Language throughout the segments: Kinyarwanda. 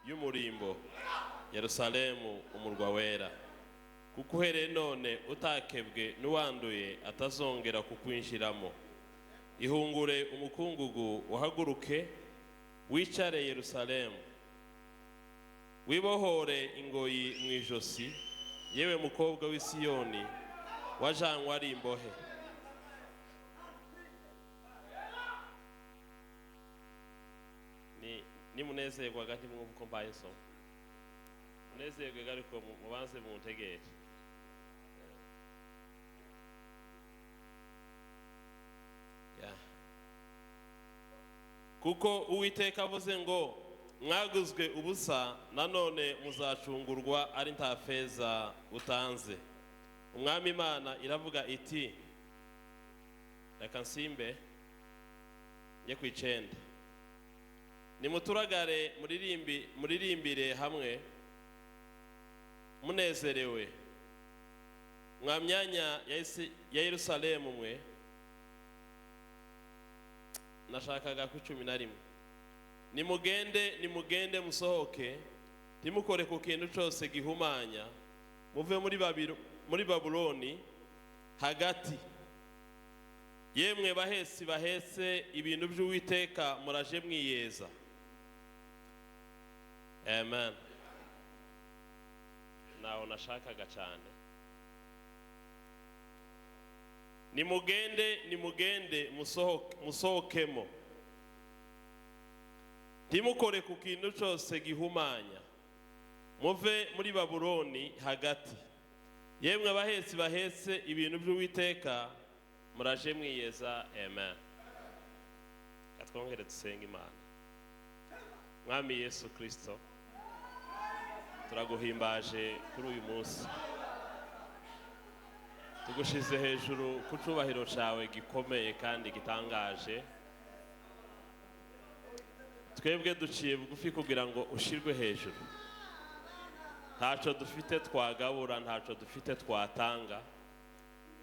Y'umurimbo, Yerusalemu umurwa wera, kuko uhereye none utakebwe n'uwanduye atazongera kukwinjiramo. Ihungure umukungugu, uhaguruke wicare Yerusalemu, wibohore ingoyi mu ijosi, yewe mukobwa w'i Siyoni wajanywe ari imbohe. Ni nimunezerwaga ntimwumva uko mbaye nsoma. Munezerwega, ariko mubanze muntegere. Ya. Kuko Uwiteka avuze ngo: "Mwaguzwe ubusa, nanone muzacungurwa ari nta feza utanze." Umwami Imana iravuga iti, reka nsimbe njye ku 9: "Nimuturagare, muririmbi, muririmbire hamwe munezerewe, mwa myanya ya Yerusalemu mwe." Nashakaga ku 11: "Nimugende, nimugende, musohoke, ntimukore ku kintu cyose gihumanya, muve muri Babuloni hagati. Yemwe bahesi bahetse ibintu by'Uwiteka, muraje mwiyeza." Amen. Naho nashakaga cyane: "Nimugende, nimugende, musohoke, musohokemo, ntimukore ku kintu cyose gihumanya, muve muri Babuloni hagati. Yemwe abahetsi bahetse ibintu by'Uwiteka, muraje mwiyeza." Amen. Katwongere dusenge Imana. Mwami Yesu Kristo, turaguhimbaje kuri uyu munsi, tugushize hejuru ku cubahiro cyawe gikomeye kandi gitangaje. Twebwe duciye bugufi kugira ngo ushirwe hejuru. Ntacyo dufite twagabura, ntacyo dufite twatanga,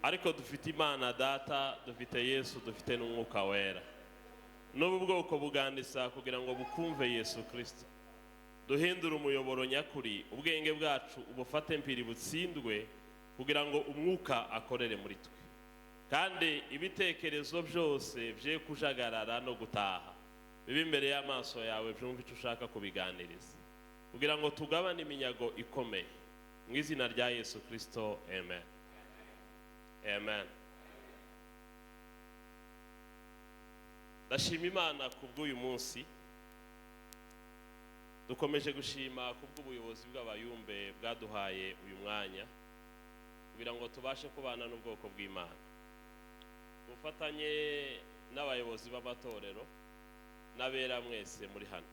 ariko dufite Imana Data, dufite Yesu, dufite n'Umwuka Wera. N'ubu bwoko bugandisa kugira ngo bukumve Yesu Kristo. Duhindure umuyoboro nyakuri, ubwenge bwacu ubufate mpiri butsindwe, kugira ngo Umwuka akorere muri twe, kandi ibitekerezo byose bye kujagarara no gutaha bibe imbere y'amaso yawe, byumve icyo ushaka kubiganiriza, kugira ngo tugabane iminyago ikomeye. Mu izina rya Yesu Kristo, amen, amen. Ndashima Imana ku bw'uyu munsi. Dukomeje gushima ku bw'ubuyobozi bw'abayumbe bwaduhaye uyu mwanya kugira ngo tubashe kubana n'ubwoko bw'Imana, bufatanye n'abayobozi b'amatorero n'abera mwese muri hano,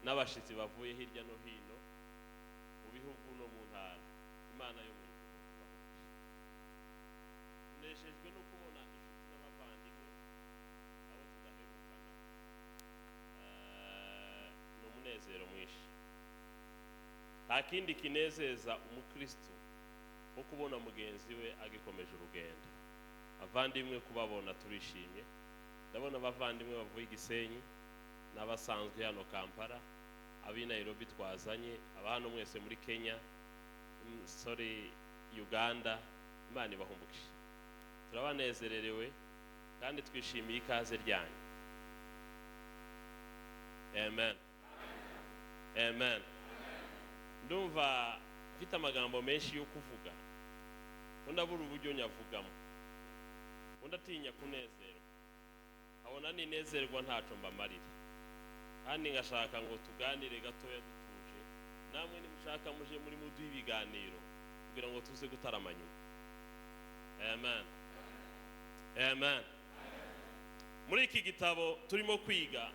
n'abashitsi bavuye hirya no hino mu bihugu no mu ntara. Imana yo mu ijuru ibahe. Tunejejwe no kubona inshuti n'abavandimwe abo tudaherukana. Ni umunezero mwinshi. Nta kindi kinezeza umukristo nko kubona mugenzi we agikomeje urugendo. Abavandimwe, kubabona turishimye. Ndabona abavandimwe bavuye i Gisenyi n'abasanzwe hano Kampala, ab'i Nairobi twazanye, aba hano mwese muri Kenya, sorry, Uganda. Imana ibahumugishe. Turabanezererewe kandi twishimiye ikaze ryanyu. Amen, amen. Ndumva mfite amagambo menshi yo kuvuga, ndabura uburyo nyavugamo. Ndatinya kunezerwa, nkabona ninezerwa ntaco mbamarira, kandi ngashaka ngo tuganire gatoya dutuje. Namwe nimushaka muje muri muduha ibiganiro kugira ngo tuze gutarama nyuma. Amen, amen. Muri iki gitabo turimo kwiga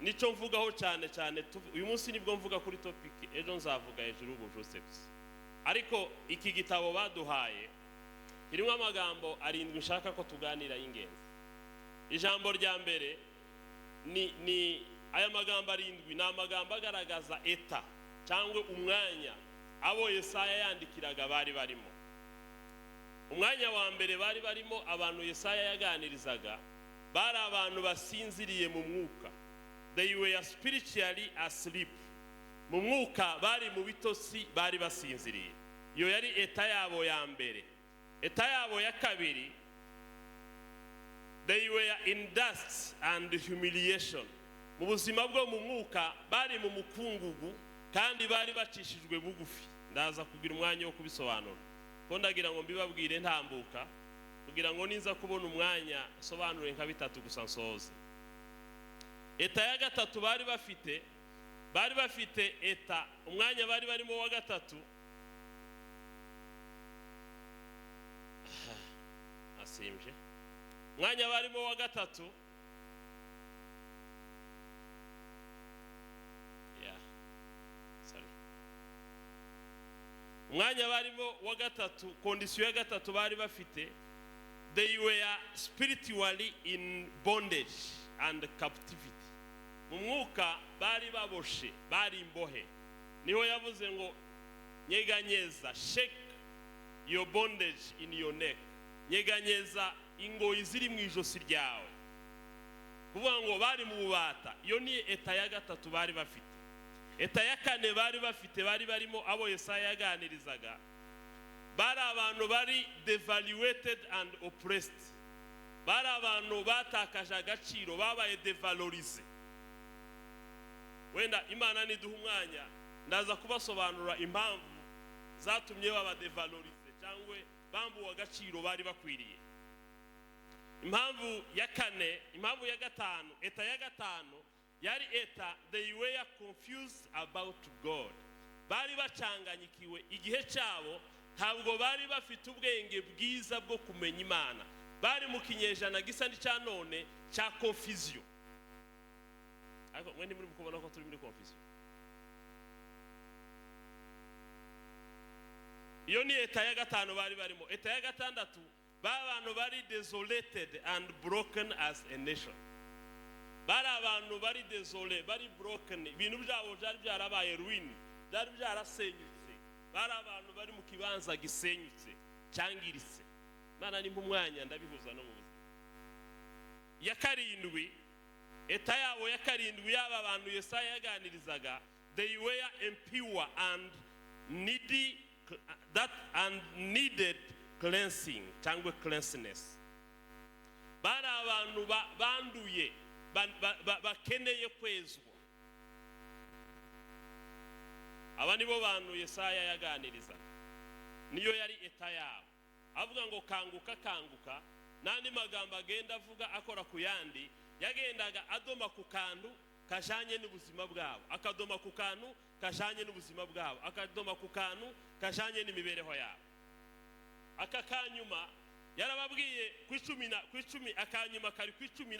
nico mvugaho cyane cyane. Uyu munsi nibwo mvuga kuri topic, ejo nzavuga hejuru y'ubujuse gusa. Ariko iki gitabo baduhaye kirimo amagambo arindwi nshaka ko tuganira y'ingenzi. Ijambo rya mbere ni aya magambo arindwi, ni amagambo agaragaza eta cyangwa umwanya abo Yesaya yandikiraga bari barimo. Umwanya wa mbere bari barimo, abantu Yesaya yaganirizaga, bari abantu basinziriye mu mwuka. They were spiritually asleep. Mu mwuka bari mu bitotsi, bari basinziriye. Iyo yari état yabo ya mbere. État yabo ya kabiri, they were in dust and humiliation. Mu buzima bwo mu mwuka bari mu mukungugu kandi bari bacishijwe bugufi. Ndaza kugira umwanya wo kubisobanura, ko ndagira ngo mbibabwire ntambuka, kugira ngo niza kubona umwanya nsobanure nka bitatu gusa nsoze. État ya gatatu bari bafite état, umwanya bari barimo wa gatatu, asimbye, umwanya barimo wa gatatu, yeah, sorry, umwanya barimo wa gatatu, condition ya gatatu bari bafite, they were spiritually in bondage and captivity. Mu mwuka bari baboshe, bari imbohe. Niho yavuze ngo nyeganyeza, shake your bondage in your neck, nyeganyeza ingoyi ziri mu ijosi ryawe, kuvuga ngo bari mu bubata. Iyo ni état ya gatatu bari bafite. État ya kane bari bafite, bari barimo, abo Yesaya yaganirizaga, bari abantu bari devaluated and oppressed. Bari abantu batakaje agaciro, babaye dévalorisé. Wenda Imana niduha umwanya ndaza kubasobanurira impamvu zatumye baba dévalorisé cyangwa bambuwe agaciro bari bakwiriye. Impamvu ya kane, impamvu ya gatanu, état ya gatanu yari état they were confused about God. Bari bacanganyikiwe igihe cyabo, ntabwo bari bafite ubwenge bwiza bwo kumenya Imana. Bari mu kinyejana gisa n'icya none cya confusion. Ariko mwe ntimuri kubona ko turi muri confusion? Iyo ni état ya gatanu bari barimo. État ya gatandatu, ba bantu bari desolated and broken as a nation. Bari abantu bari désolé, bari broken, ibintu byabo byari byarabaye ruin, byari byarasenyutse. Bari abantu bari mu kibanza gisenyutse, cyangiritse. Imana nimba umwanya ndabihuza no mu buzima. Ya karindwi, état yabo ya karindwi, yaba abantu Yesaya yaganirizaga, they were impure and needy that and needed cleansing cyangwa cleanliness. Bari abantu banduye, bakeneye kwezwa. Aba nibo bantu Yesaya yaganirizaga, niyo yari état yabo. Avuga ngo kanguka, kanguka, n'andi magambo agenda avuga akora ku yandi, yagendaga adoma ku kantu kajanye n'ubuzima bwabo, akadoma ku kantu kajanye n'ubuzima bwabo, akadoma ku kantu kajanye n'imibereho yabo. Aka kanyuma yarababwiye ku icumi na ku icumi, akanyuma kari ku 17,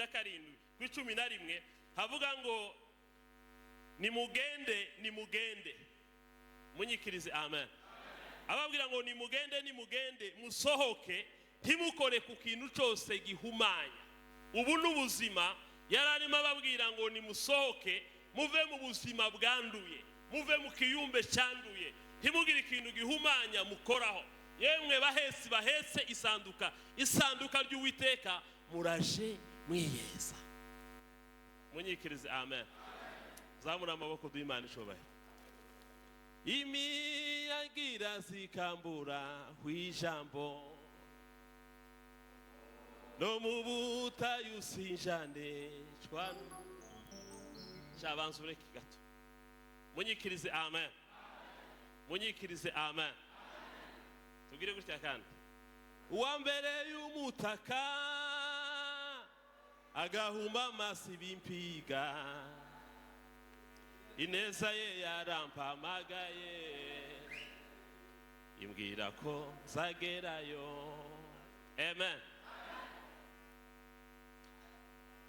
ku 11, havuga ngo nimugende, nimugende. Munyikirize amen. Ababwira ngo nimugende, nimugende, musohoke, ntimukore ku kintu cyose gihumanya. Ubu ni ubuzima yari arimo ababwira ngo nimusohoke, muve mu buzima bwanduye, muve mu kiyumbe cyanduye, ntimugire ikintu gihumanya mukoraho. Yemwe bahesi bahetse isanduka, isanduka ry'Uwiteka, muraje mwiyeza. Munyikirize amen. Zamura amaboko duhe Imana ishobora. Imiyagira zikambura ijambo, no mu butayu sinjanecwa. Shabanza ureke gato. Munyikirize amen, munyikirize amen. Tubwire gutya kandi: uwa mbere y'umutaka agahumba amaso ibimpiga, ineza ye yarampamagaye, imbwira ko nzagerayo. Amen.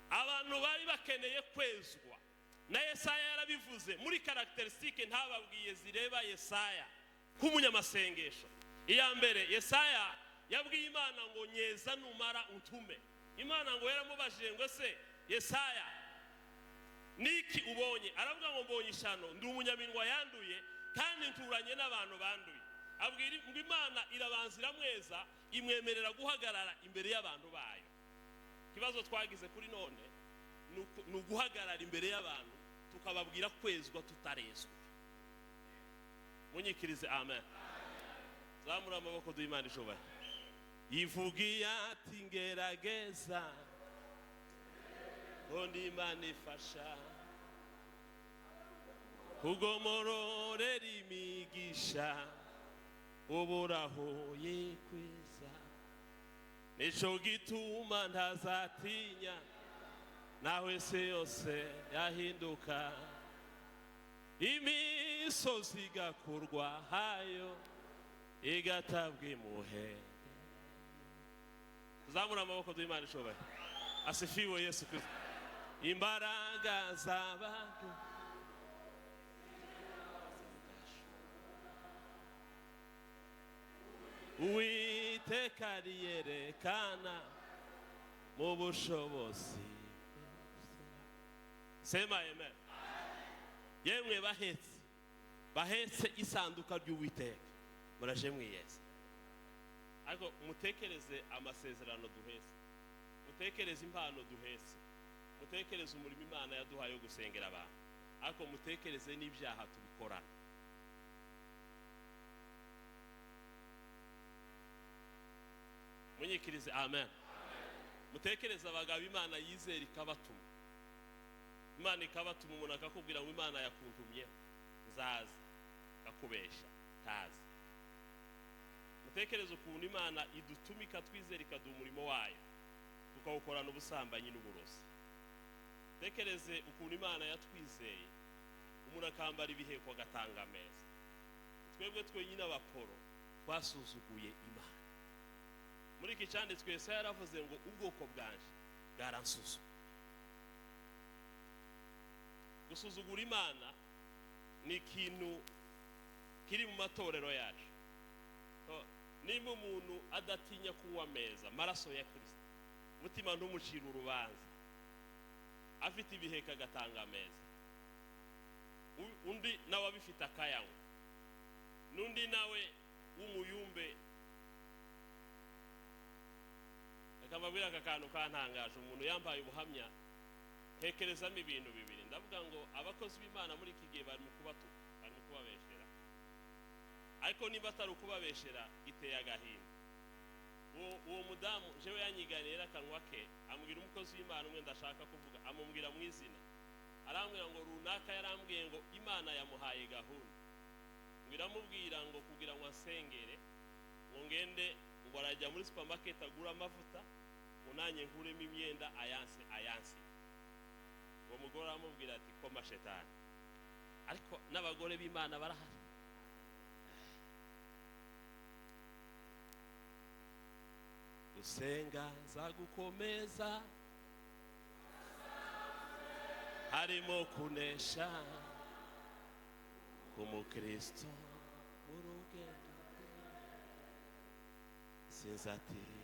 Abantu bari bakeneye kwezwa, na Yesaya yarabivuze muri caractéristiques ntababwiye zireba Yesaya nk'umunyamasengesho. Iya mbere, Yesaya yabwiye Imana ngo nyeza numara untume. Imana ngo yaramubajije ngo ese Yesaya, niki ubonye? Aravuga ngo mbonye ishano, ndi umunyaminwa yanduye kandi nturanye n'abantu banduye. Abwira ngo Imana irabanza iramweza, imwemerera guhagarara imbere y'abantu bayo. Ikibazo twagize kuri none ni uguhagarara imbere y'abantu tukababwira kwezwa tutarezwa. Munyikirize amen. Zamura amaboko duhe Imana ishobora. Yivugiye ati ngerageza undi Imana ifasha kugomororera imigisha uburaho yikwiza, nico gituma ntazatinya naho isi yose yahinduka, imisozi igakurwa hayo igatabwa imuhe. Zamura amaboko duhe Imana ishobora. Asifiwe Yesu Kristo. Imbaraga z'abantu Uwiteka ariyerekana mu bushobozi. Sema amen. Yemwe bahetse bahetse isanduka ry'Uwiteka, muraje mwiyeze. Ariko mutekereze amasezerano duhetse, mutekereze impano duhetse, mutekereze umurimo Imana yaduhaye wo gusengera abantu, ariko mutekereze n'ibyaha tubikorana. Munyikirize amen. Mutekereze abagabo Imana yizera ikabatuma, Imana ikabatuma, umuntu akakubwira ngo Imana yakuntumye nzaza, akakubesha tazi. Mutekereze ukuntu Imana idutuma ikatwizera ikaduha umurimo wayo tukawukorana ubusambanyi n'uburozi. Mutekereze ukuntu Imana yatwizeye umuntu akambara ibiheko agatanga ameza. Twebwe twenyine abaporo twasuzuguye Imana. Muri iki cyanditswe Yesaya yaravuze ngo ubwoko bwanje bwaransuzugura. Gusuzugura Imana ni ikintu kiri mu matorero yacu. Nimba umuntu adatinya kunywa ameza amaraso ya Kristo, umutima ntumucira urubanza, afite ibiheka agatanga ameza, undi nawe abifite akayanywa, n'undi nawe w'umuyumbe. Akababwira aka kantu kantangaje, umuntu yambaye ubuhamya ntekerezamo ibintu bibiri. Ndavuga ngo abakozi b'Imana muri iki gihe bari mu kubatuka, bari mu kubabeshera, ariko niba atari ukubabeshera iteye agahinda. Uwo mudamu jewe yanyiganira akanwa ke, ambwira umukozi w'Imana umwe ndashaka kuvuga, amubwira mu izina, arambwira ngo runaka yarambwiye ngo Imana yamuhaye gahunda, ngo iramubwira ngo kugira ngo asengere ngo ngende ngo arajya muri supermarket agura amavuta ngo nanjye nkuremo imyenda ayanse ayanse. Uwo mugore aramubwira ati koma shetani. Ariko n'abagore b'Imana barahari. Gusenga nzagukomeza harimo kunesha k'umukristo mu rugendo sinzatinya.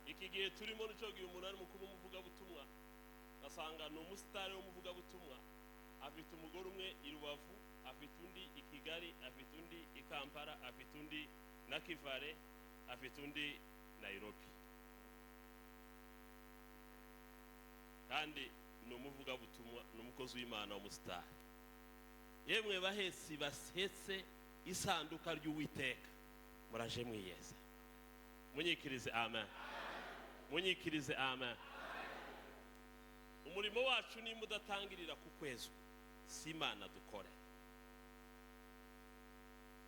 Iki gihe turimo nico gihe umuntu ari mukuru w'umuvugabutumwa, asanga ni umusitari w'umuvugabutumwa, afite umugore umwe i Rubavu, afite undi i Kigali, afite undi i Kampala, afite undi na Kivale, afite undi Nairobi, kandi ni umuvugabutumwa, ni umukozi w'Imana w'umusitari. Yemwe bahetse bahetse isanduka ry'Uwiteka, muraje mwiyeze. Munyikirize amen. Munyikirize amen. Umurimo wacu nimba udatangirira ku kwezi, si Imana dukore,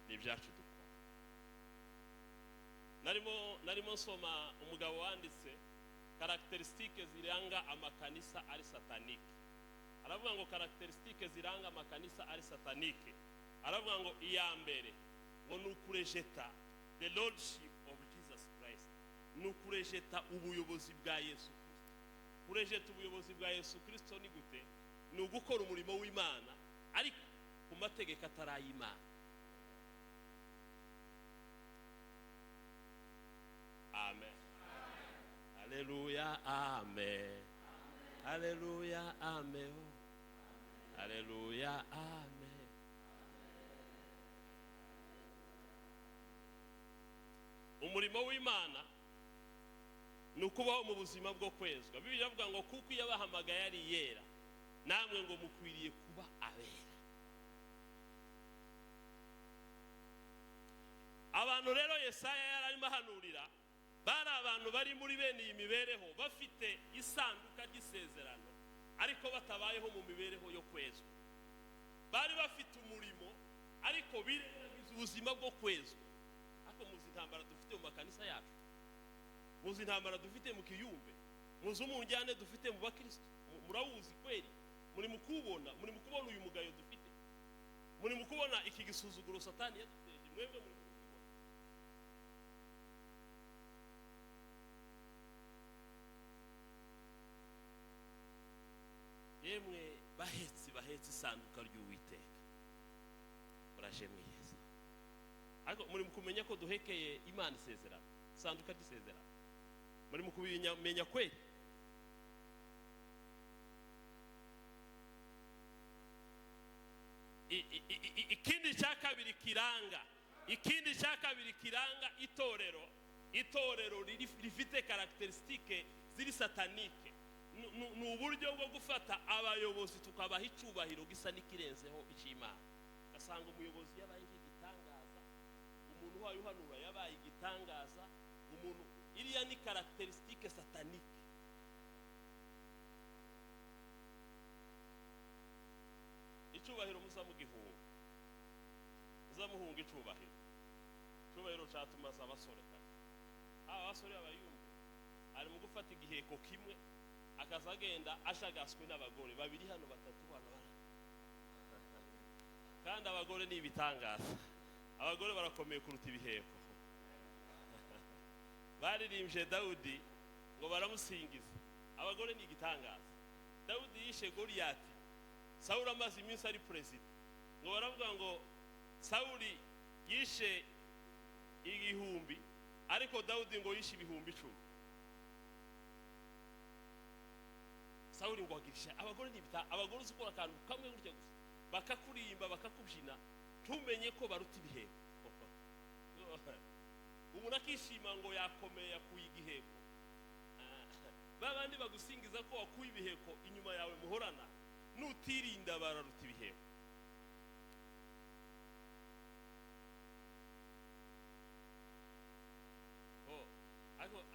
ni ibyacu dukora. Narimo nsoma umugabo wanditse caractéristiques ziranga amakanisa ari satanike. Aravuga ngo caractéristiques ziranga amakanisa ari satanike, aravuga ngo iya mbere ngo ni ukurejeta the lordship of Jesus Christ, ni ukurejeta ubuyobozi bwa Yesu Kristo. Kurejeta ubuyobozi bwa Yesu Kristo ni gute? Ni ugukora umurimo w'Imana ariko ku mategeko atari ay'Imana. Amen. Haleluya, amen. Haleluya, amen. Haleluya, amen. Umurimo w'Imana ni ukubaho mu buzima bwo kwezwa. Bibiliya ivuga ngo kuko iyo abahamagaye ari yera, namwe ngo mukwiriye kuba abera. Abantu rero Yesaya yari arimo ahanurira bari abantu bari muri bene iyi mibereho, bafite isanduka ry'isezerano ariko batabayeho mu mibereho yo kwezwa. Bari bafite umurimo ariko birengagiza ubuzima bwo kwezwa. Ariko muzi intambara dufite mu makanisa yacu, muzi intambara dufite mu kiyumbe, muzi umunjyane dufite mu bakristo, murawuzi kweri? Muri mukubona, muri mukubona uyu mugayo dufite, muri mukubona iki gisuzuguro Satani yaduteje, mwebwe muri mukubona. Yemwe bahetsi bahetse isanduka ry'Uwiteka, muraje mwiheza. Ariko muri mukumenya ko duhekeye Imana isezerano, isanduka ry'isezerano, muri mukubimenya kweri? Ikindi cya kabiri kiranga, ikindi cya kabiri kiranga itorero, itorero rifite caractéristiques ziri satanike, ni uburyo bwo gufata abayobozi tukabaha icubahiro gisa n'ikirenzeho icy'Imana. Asanga umuyobozi yabaye nk'igitangaza, umuntu wayo uhanura yabaye igitangaza, umuntu iriya ni caractéristique satanike. Icubahiro muzamugihunga, muzamuhunga icubahiro. Icubahiro catuma abasore kabisa, aba basore abayumve ari mu gufata igiheko kimwe akazagenda ashagaswe n'abagore babiri hano, batatu hano, kandi abagore ni ibitangaza. Abagore barakomeye kuruta ibiheko. Baririmbye Dawudi ngo baramusingiza. Abagore ni igitangaza. Dawudi yishe Goliyati, Sawuli amaze iminsi ari perezida, ngo baravuga ngo Sawuli yishe 1000 ariko Dawudi ngo yishe 10,000. Sawuli ngo agirisha abagore ni ibita. Abagore uzikora akantu kamwe gutya gusa bakakurimba bakakubyina, ntumenye ko baruta ibiheko. Umuntu akishima ngo yakomeye yakuye igiheko. Babandi bagusingiza ko wakuye ibiheko inyuma yawe muhorana, nutirinda bararuta ibiheko.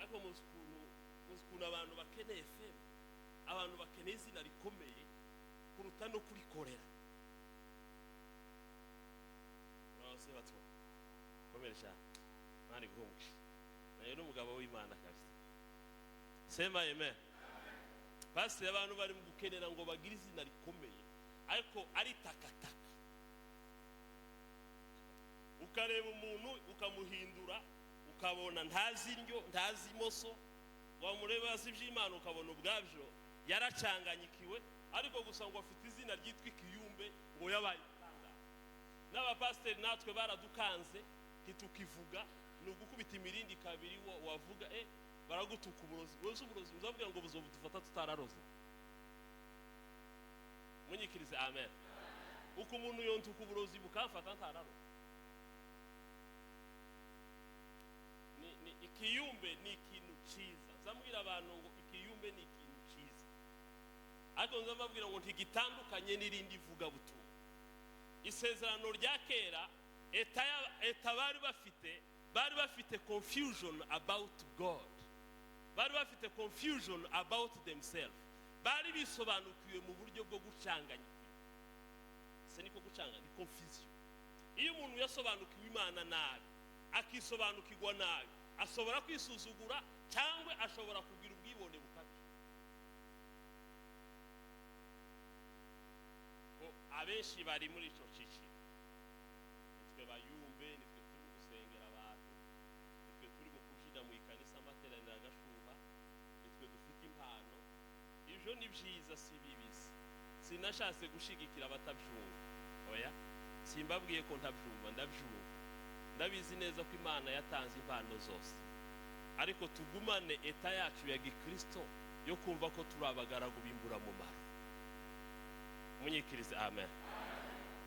Ariko muzi abantu bakeneye feme, abantu bakeneye izina rikomeye kuruta no kurikorera. Bose batwo komere cyane, mani guhumuke nayo n'umugabo w'Imana kabisa. Sema amen. Pastor, abantu bari mu gukenera ngo bagire izina rikomeye ariko ari takataka. Ukareba umuntu ukamuhindura, ukabona ntazi indyo ntazi imoso, wamureba azi iby'Imana ukabona ubwabyo yaracanganyikiwe, ariko gusa ngo afite izina ryitwa ikiyumbe ngo yabaye. N'abapasiteri natwe baradukanze ntitukivuga, ni ugukubita imirindi kabiri wavuga baragutuka uburozi. Wowe uburozi uzavuga ngo buzobudufata tutararoze. Munyikirize amen. Uko umuntu yontuka uburozi bukamfata ntararoze. Ni ikiyumbe ni ikintu cyiza. Nzamubwira abantu ngo ikiyumbe ni ikintu cyiza, ariko nzamubwira ngo ntigitandukanye n'irindi vuga butumwa. Isezerano rya kera eta bari bafite confusion about God, bari bafite confusion about themselves, bari bisobanukiwe mu buryo bwo gucanganya. Se niko gucanga ni confusion. Iyo umuntu yasobanukiwe Imana nabi, akisobanukirwa nabi, ashobora kwisuzugura cyangwa ashobora kugira ubwibone bukabije. Abenshi bari muri ico ciciro, nitwe bayumbe, nitwe turi gusengera abantu, nitwe turi mu kubyina mu ikanisa amateraniro agashuba, nitwe dufite impano. Ibyo ni byiza si bibisi. Sinashatse gushigikira abatabyumva, oya, simbabwiye ko ntabyumva, ndabyumva, ndabizi neza ko Imana yatanze impano zose, ariko tugumane eta yacu ya gikristo yo kumva ko turi abagaragu b'imburamumaro. Munyikirize amen.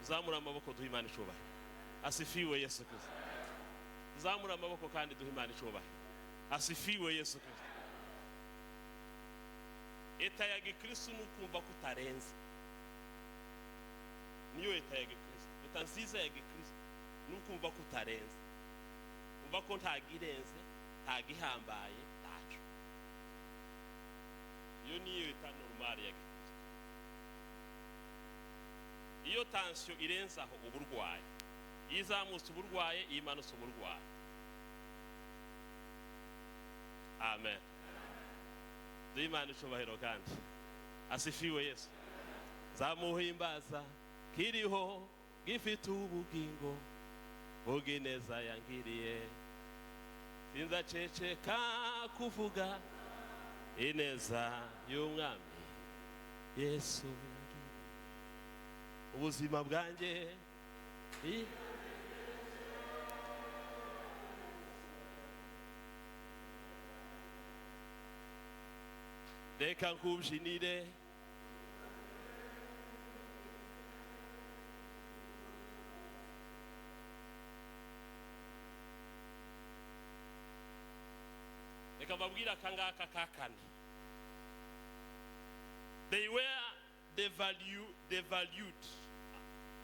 Zamura amaboko duhe Imana icubahiro. Asifiwe Yesu Kristo. Zamura amaboko kandi duhe Imana icubahiro. Asifiwe Yesu Kristo. Eta ya gikristo ni ukumva ko utarenze. Niyo eta ya gikristo. Eta nziza ya gikristo ni ukumva ko utarenze. Umva ko ntagirenze, ntagihambaye, ntacyo. Iyo niyo état normal ya gikristo. Iyo tension irenze aho, uba urwaye. Iyo izamutse, uba urwaye. Iyo imanutse, uba urwaye. Amen. Duhe Imana icubahiro kandi asifiwe Yesu. Nzamuhimbaza kiriho, gifite ubugingo, bw'ineza yangiriye. Sinzaceceka kuvuga ineza y'Umwami Yesu yangiriye. Ubuzima bwanjye reka nkubyinire. Reka mbabwire aka ngaka ka kane. They were devalued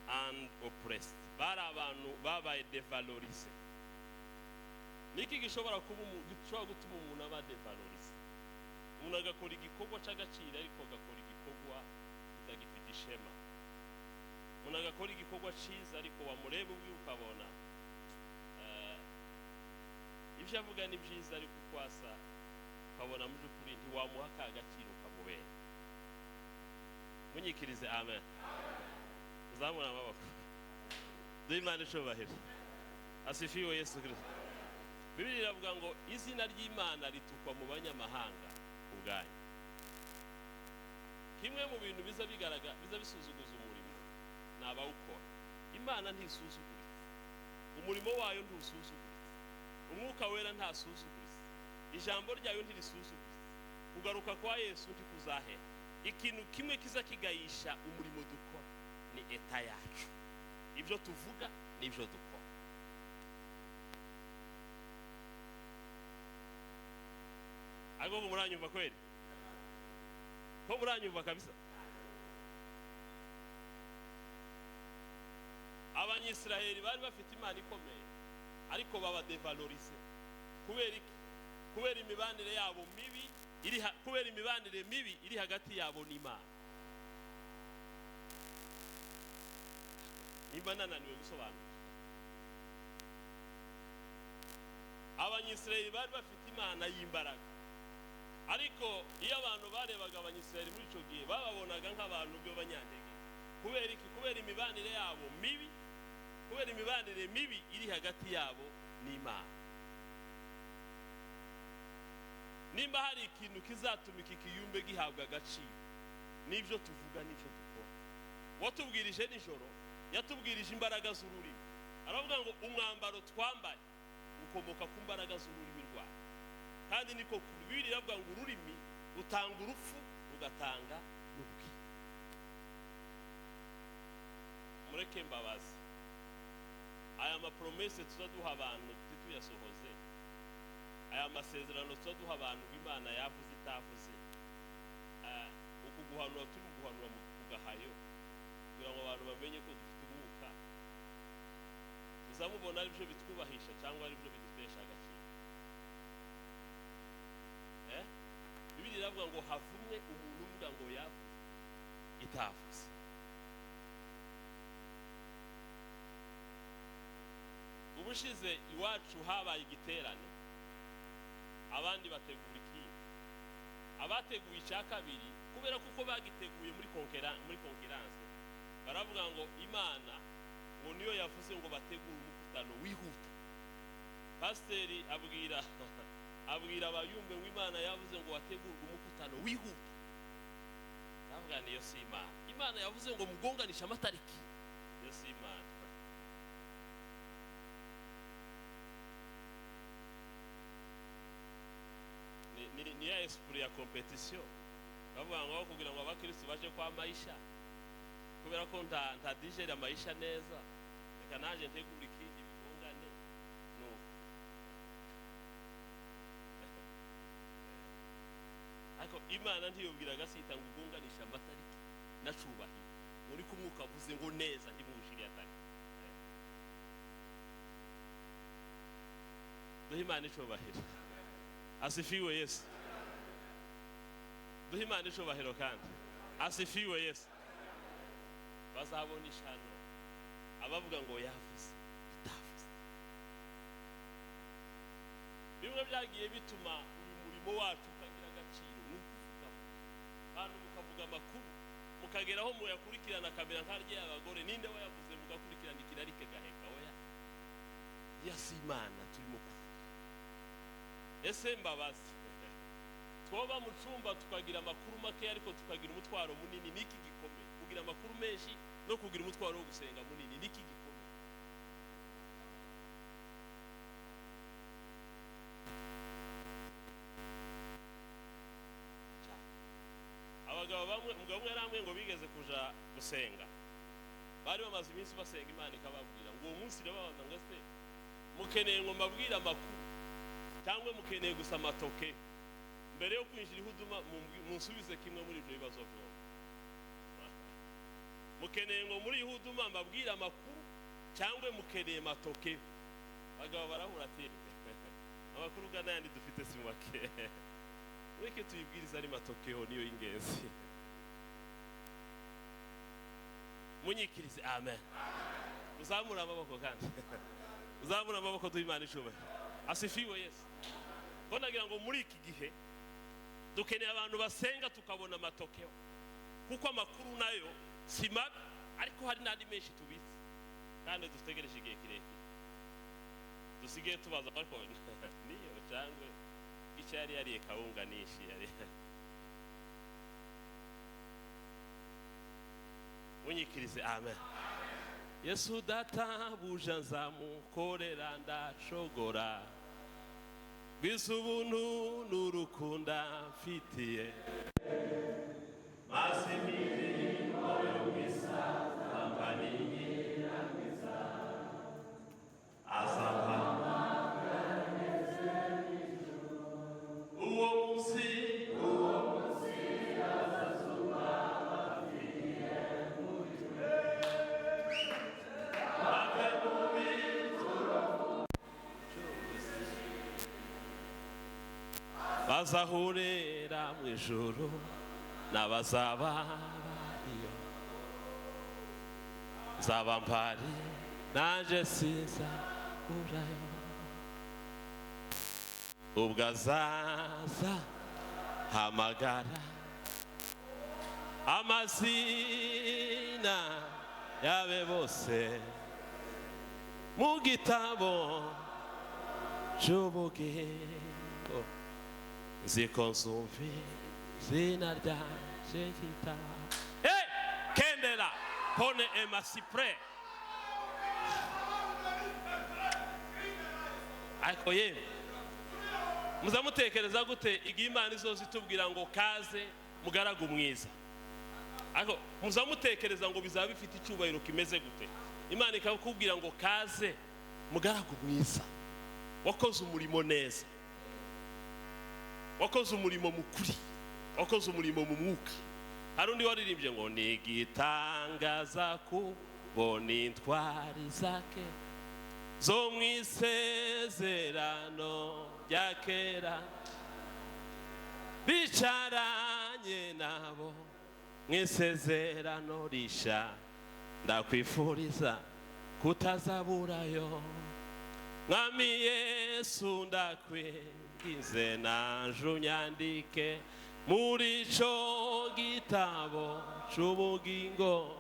and oppressed. Bari abantu babaye dévalorisé. Niki gishobora kuba gishobora gutuma umuntu aba dévalorisé? Umuntu agakora igikorwa cy'agaciro, ariko agakora igikorwa kitagifite ishema. Umuntu agakora igikorwa cyiza, ariko wamureba ubwe ukabona ibyo avuga ni byiza, ariko uko asa ukabona mu by'ukuri ntiwamuha ka gaciro kamubera. Munyikirize amen. Zamura amaboko, duhe Imana icubahiro. Asifiwe Yesu Kirisito. Bibiliya iravuga ngo izina ry'Imana ritukwa mu banyamahanga ku bwanyu. Kimwe mu bintu biza bigaragara, biza bisuzuguza umurimo, ni abawukora. Imana ntisuzuguritse, umurimo wayo ntusuzuguritse, Umwuka Wera ntasuzuguritse, ijambo ryayo ntirisuzuguritse, kugaruka kwa Yesu ntikuzahera. Ikintu kimwe kiza kigayisha umurimo dukora ni état yacu, ibyo tuvuga n'ibyo dukora. Ariko ngo muranyumva kweli? Ko muranyumva kabisa? Abanyisiraheli bari bafite Imana ikomeye, ariko baba dévalorisé. Kubera iki? Kubera imibanire yabo mibi iri kubera imibanire mibi iri hagati yabo n'Imana. Niba nananiwe gusobanura, Abanyisiraheli bari bafite Imana y'imbaraga, ariko iyo abantu barebaga Abanyisiraheli muri icyo gihe, bababonaga nk'abantu b'abanyantege. Kubera iki? Kubera imibanire yabo mibi, kubera imibanire mibi iri hagati yabo n'Imana. Nimba hari ikintu kizatuma iki kiyumbe gihabwa agaciro, n'ibyo tuvuga n'ibyo dukora. Watubwirije nijoro, yatubwirije imbaraga z'ururimi. Aravuga ngo umwambaro twambaye ukomoka ku mbaraga z'ururimi rwawe, kandi niko kuri. Bibiliya iravuga ngo ururimi rutanga urupfu, rugatanga n'ubugingo. Mureke mbabazi, aya ma promesses tuza duha abantu ntituyasohoze, aya masezerano tuza duha abantu ngo Imana yavuze itavuze, uku guhanura turi guhanura mu gahayo kugira ngo abantu bamenye ko dufite umwuka, tuzamubona aribyo bitwubahisha cyangwa aribyo bidutesha agaciro? Bibiliya iravuga ngo havumwe umuntu uvuga ngo yavuze itavuze. Ubushize iwacu habaye igiterane, abandi bategura ikindi. Abateguye icya kabiri, kubera kuko bagiteguye muri concurrence, baravuga ngo Imana ngo niyo yavuze ngo bategure umukutano wihuta. Pasiteri abwira abayumbe ngo Imana yavuze ngo wategurwe umukutano wihuta. Ndavuga, niyo si Imana. Imana yavuze ngo mugonganishe amatariki, niyo si Imana. Ni ya esprit ya compétition. Bavuga ngo kugira ngo abakristo baje kwa maisha, kubera ko nta digérer maisha neza, reka naje ntegura ikindi bigongane. No, ariko Imana ntiyubwira agasita ngo ugonganisha amatariki nacubahiro muri ko Umwuka avuze ngo neza ndimushiriye atari. Duhe Imana icubahiro. Asifiwe Yesu. Duhe Imana icubahiro kandi. Asifiwe Yesu. Bazabona ishano abavuga ngo yavuze itavuze. Bimwe byagiye bituma uyu murimo wacu ukagira agaciro ni ukuvuga abantu mukavuga amakuru mukageraho muyakurikirana kamera nkarye abagore ninde wayavuze mugakurikirana ikirarike gaheka oya yasi Imana turimo kuvuga. Ese mbabazi twoba mu cumba tukagira amakuru make ariko tukagira umutwaro munini, niki gikomeye? Kugira amakuru menshi no kugira umutwaro wo gusenga munini, niki gikomeye? Abagabo bamwe, umugabo umwe yaramwe ngo bigeze kuja gusenga, bari bamaze iminsi basenga Imana ikababwira ngo uwo munsi irababaza ngo ese mukeneye ngo mbabwire amakuru cyangwa mukeneye gusa amatoke? Mbere yo kwinjira ihuduma munsubize kimwe muri ibyo bibazo byombi. Mukeneye ngo muri ihuduma mbabwire amakuru cyangwa mukeneye matoke? Abagabo barahura ati amakuru gana yandi dufite si make, mureke tuyibwirize ari matokeo niyo y'ingenzi. Munyikirize amen. Uzamura amaboko kandi uzamura amaboko duhe Imana icubahiro. Asifiwe Yesu. Ko nagira ngo muri iki gihe dukeneye abantu basenga tukabona amatokeo, kuko amakuru nayo si mabi ariko hari n'andi menshi tubitse kandi dutegereje igihe kirekire dusigaye tubaza ariko niyo cyangwa icyo yari yariye kawunga nishi yari. Munyikirize amen. Yesu databuja nzamukorera ndashogora bwise ubuntu n'urukunda mfitiye maze imirimo yo mwiza ampaniye azampa uwo munsi azazuba bafitiye bave mu bituro bazahurira mu ijuru n'abazaba bariyo nzaba mpari nanje sinzaburayo ubwo azaza hamagara amazina yabe bose mu gitabo cy'ubugingo nziko nzumvi izina ryanje gitabo. Hey! Kendela pone emasipre. Ariko yemwe muzamutekereza gute igihe Imana izoza itubwira ngo kaze mugaragu mwiza? Ariko muzamutekereza ngo bizaba bifite icyubahiro kimeze gute? Imana ikakubwira ngo kaze mugaragu mwiza, wakoze umurimo neza, wakoze umurimo mukuri, wakoze umurimo mu mwuka. Hari undi waririmbye ngo nigitangaza kubona intwari zake zo mu isezerano rya kera bicaranye nabo mu isezerano risha, ndakwifuriza kutazaburayo. Mwami Yesu ndakwinginze naje unyandike muri ico gitabo c'ubugingo,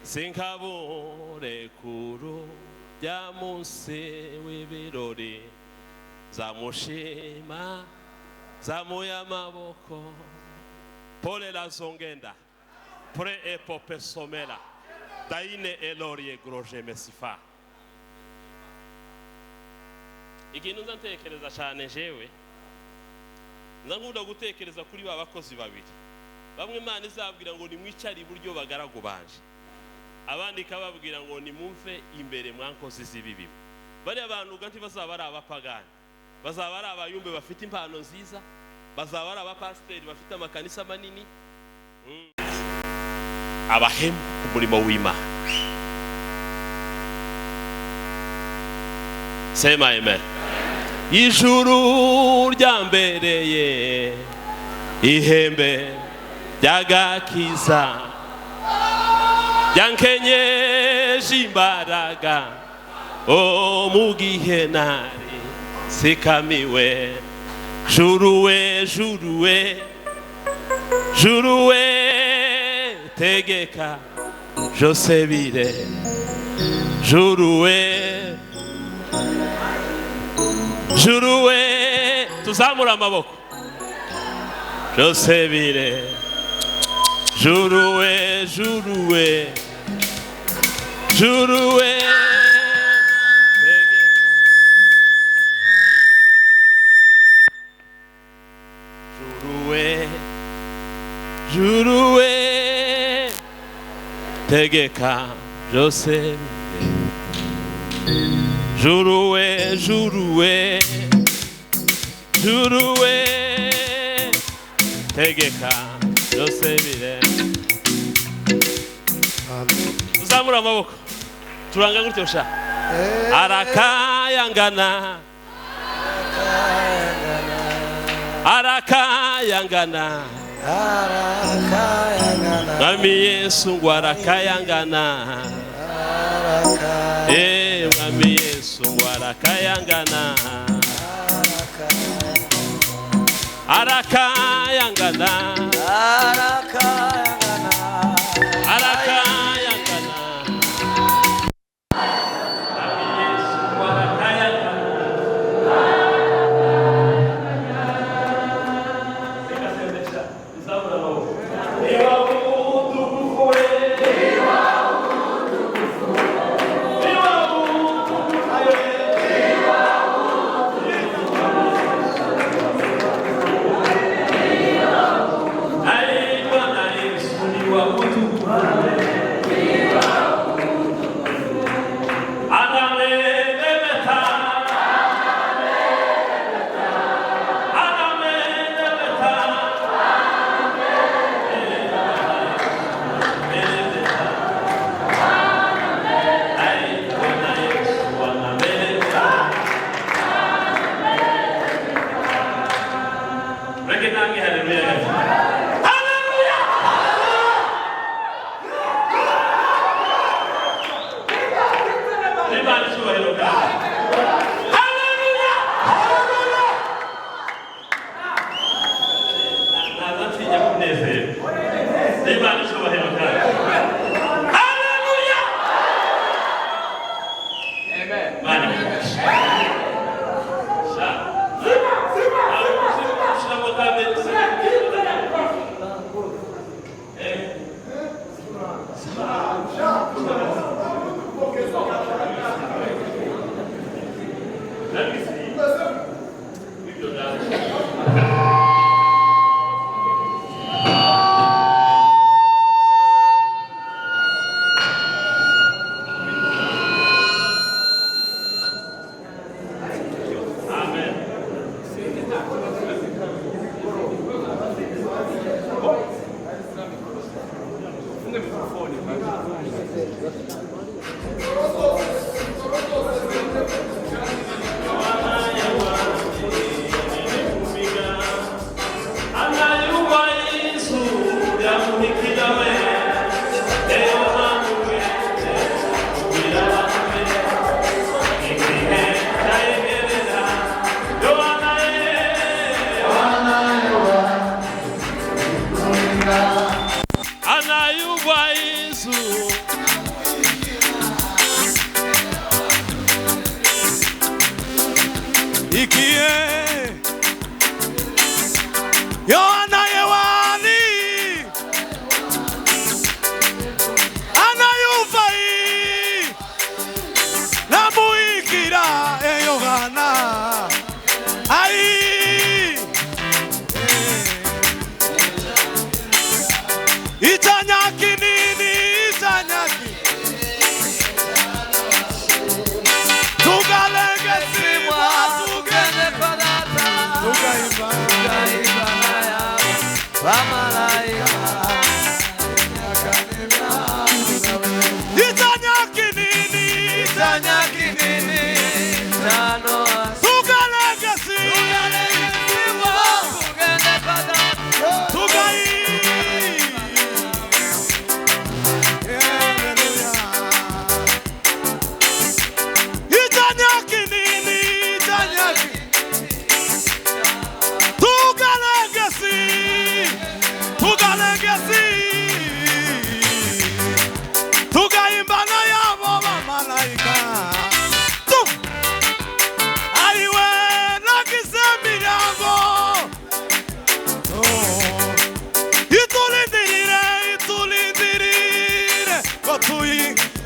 sinkabure kuru rya munsi w'ibirori, nzamushima zamuye amaboko. Pole la zongenda pre epope somela daine elorie groje mesifa. Ikintu nza ntekereza cyane jewe, nza nkunda gutekereza kuri ba bakozi babiri. Bamwe Imana izabwira ngo nimwicare iburyo bagaragu banje, abandi ikababwira ngo nimumve imbere mwankozi z'ibibi. Bari abantu ganti bazaba ari abapagani, bazaba ari abayumbe bafite impano nziza, bazaba ari abapasiteri bafite amakanisa manini, abahemu ku murimo w'Imana. Sema amen. Ijuru ryambereye ihembe ry'agakiza, ryankenyeje imbaraga o mu gihe nari nsikamiwe. Juruwe, juruwe, juruwe, tegeka jose bire. Juruwe, juruwe, tuzamura amaboko. Jose bire. Juruwe, juruwe, juruwe, tegeka. Juruwe, juruwe, tegeka jose bire. Juruwe, juruwe, juruwe, tegeka jose bire. Uzamura amaboko turanga gutyo sha. Arakayangana, arakayangana, Mwami Yesu ngo arakayangana. Mwami Yesu ngo arakayangana, arakayangana, arakayangana. Mwami Yesu ngo arakayangana. Reka sendesha, izamura amaboko. Niba utukufu we, niba utukufu we, Ai, Bwana Yesu ni wa utukufu we. Anameremeta, anameremeta, Ai, Bwana Yesu anameremeta. Reke nange haleluya. Haleluya! Imana icyubahiro bwawe. Haleluya! Ntaza ntinya kunezerwa. Imana icyubahiro bwawe. Haleluya! Imana ikugishe. Sha. Shiramo kamere, Amen. Anayuba Yesu. Ikie Yohana Yewani anayumva namuikira e Yohana ai ichanya kinini ichanya kinini tugalenge simwa tugende.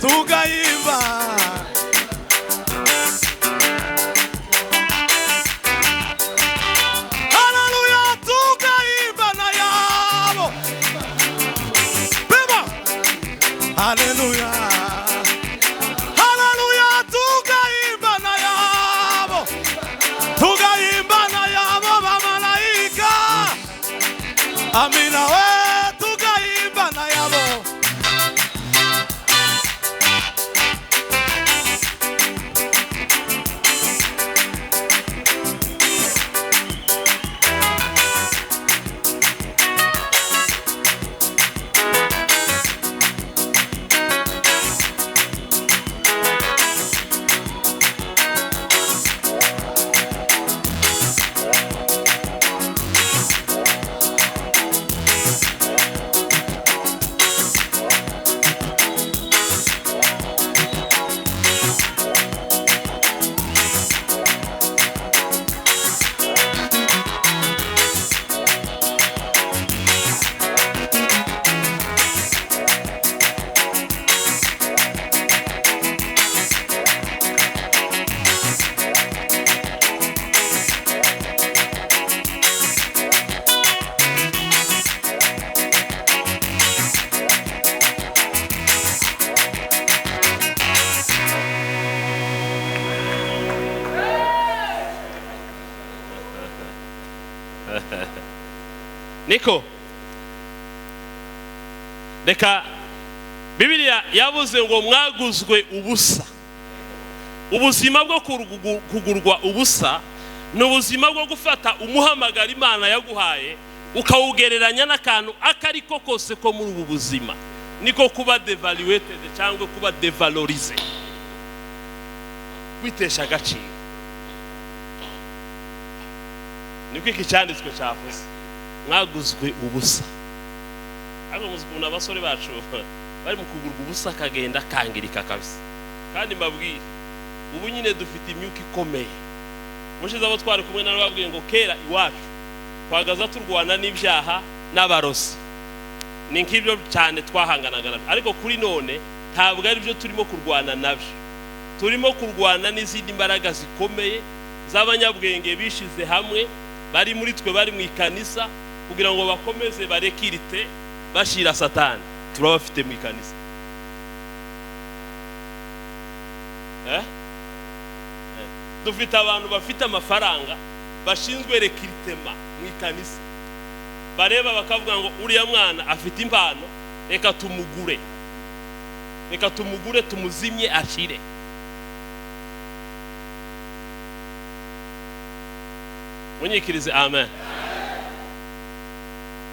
Tugayimba. Haleluya, tugayimba na yabo. Beba. Haleluya. Haleluya, tugayimba na yabo. Tugayimba na yabo bamalaika. Amina we, tugayimba na yabo. Niko reka Bibiliya yavuze ngo mwaguzwe ubusa. Ubuzima bwo kugurwa ubusa ni ubuzima bwo gufata umuhamagaro Imana yaguhaye ukawugereranya n'akantu akariko kose ko muri ubu buzima. Niko kuba devaluated cyangwa kuba devalorize, kwitesha agaciro. Niko iki cyanditswe cyavuze, mwaguzwe ubusa. Ariko muzi ukuntu abasore bacu bari mu kugurwa ubusa akagenda akangirika kabisa. Kandi mbabwire, ubu nyine dufite imyuka ikomeye. Ubushize abo twari kumwe nabo babwiye ngo kera iwacu twagaza turwana n'ibyaha n'abarozi, ni nk'ibyo cyane twahanganaga nabyo. Ariko kuri none ntabwo ari byo turimo kurwana nabyo, turimo kurwana n'izindi mbaraga zikomeye z'abanyabwenge bishize hamwe, bari muri twe, bari mu ikanisa, kugira ngo bakomeze barekirite bashira Satani. Turabafite mu ikanisa. Dufite abantu bafite amafaranga bashinzwe rekiritema mu ikanisa, bareba bakavuga ngo uriya mwana afite impano, reka tumugure, reka tumugure tumuzimye ashire. Munyikirize amen.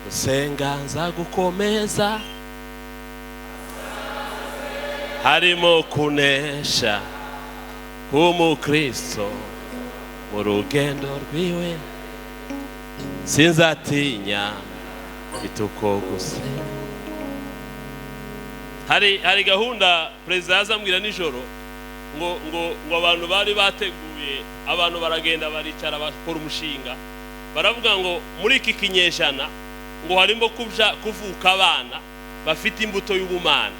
Gusenga nzagukomeza, harimo kunesha k'umukristo mu rugendo rwiwe, sinzatinya bituko gusenga. Hari gahunda perezida yazambwira nijoro ngo ngo ngo abantu bari bateguye, abantu baragenda baricara bakora umushinga, baravuga ngo muri iki kinyejana ngo harimo kuvuka abana bafite imbuto y'ubumana.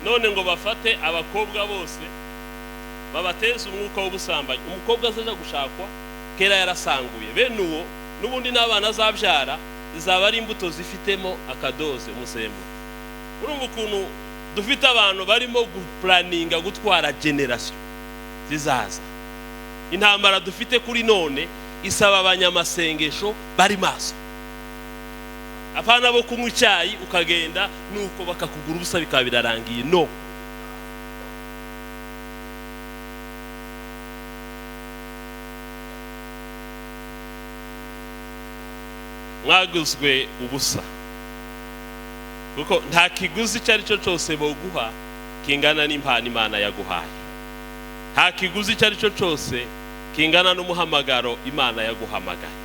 None ngo bafate abakobwa bose babateze umwuka w'ubusambanyi. Umukobwa azaja gushakwa kera yarasanguye, bene uwo n'ubundi n'abana azabyara zizaba ari imbuto zifitemo akadoze umusemburo. Urumva ukuntu dufite abantu barimo guplaninga gutwara generation zizaza. Intambara dufite kuri none isaba abanyamasengesho bari maso, apana bo kunywa icyayi ukagenda nuko bakakugura ubusa bikaba birarangiye. No, mwaguzwe ubusa, kuko nta kiguzi icyo ari cyo cyose boguha kingana n'impano Imana yaguhaye. Nta kiguzi icyo ari cyo cyose kingana n'umuhamagaro Imana yaguhamagaye.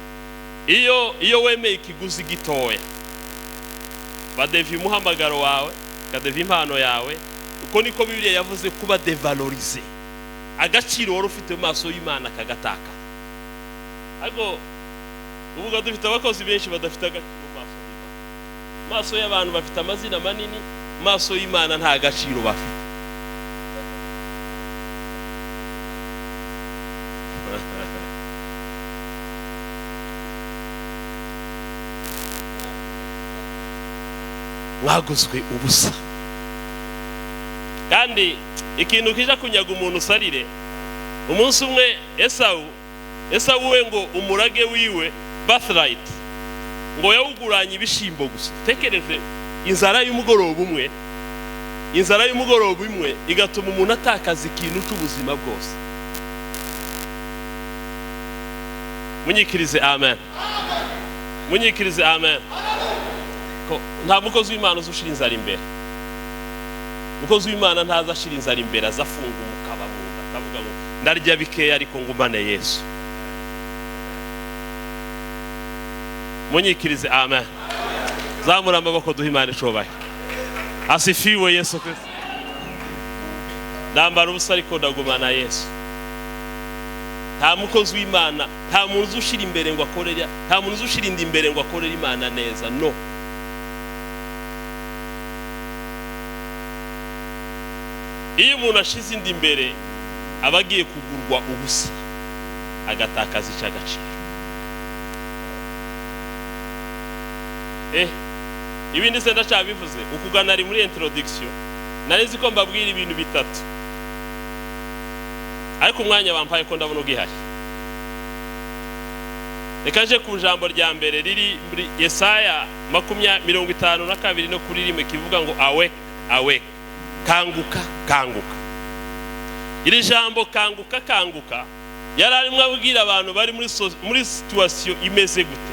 Iyo wemeye ikiguzi gitoya, badevi umuhamagaro wawe, kadevi impano yawe. Uko niko Bibiliya yavuze kuba devalorize, agaciro wari ufite mu maso y'Imana kagataka. Ariko ubuga dufite abakozi benshi badafite agaciro mu maso y'Imana. Maso y'abantu bafite amazina manini, maso y'Imana nta gaciro bafite. Mwaguzwe ubusa. Kandi ikintu kija kunyaga umuntu usarire, umunsi umwe Esawu we ngo umurage wiwe, birthright, ngo yawuguranye ibishimbo gusa. Tekereze inzara y'umugoroba umwe, inzara y'umugoroba imwe igatuma umuntu atakaza ikintu cy'ubuzima bwose. Munyikirize amen, munyikirize amen. Ko nta mukozi w'Imana uzushira inzara imbere. Umukozi w'Imana ntaza ashira inzara imbere, azafunga umukaba mu nda akavuga ngo ndarya bikeya ariko ngumane Yesu. Munyikirize amen. Zamura amaboko duhe Imana icubahiro. Asifiwe Yesu Kristo. Ndambara ubusa ariko ndagumana Yesu. Nta mukozi w'Imana, nta muntu uzushira imbere ngo akorere, nta muntu uzushira inda imbere ngo akorere Imana neza. No. Iyo umuntu ashize inda imbere aba agiye kugurwa ubusa, agatakaza icy'agaciro. Ibindi se ndacyabivuze ukugana ari muri introduction, nari nzi ko mbabwira ibintu bitatu, ariko umwanya bampaye ko ndabona ugihari. Reka nje ku jambo rya mbere riri muri Yesaya 52 no kuri rimwe, kivuga ngo awake, awake, kanguka, kanguka. Iri jambo kanguka, kanguka yari arimo abwira abantu bari muri situation imeze gute,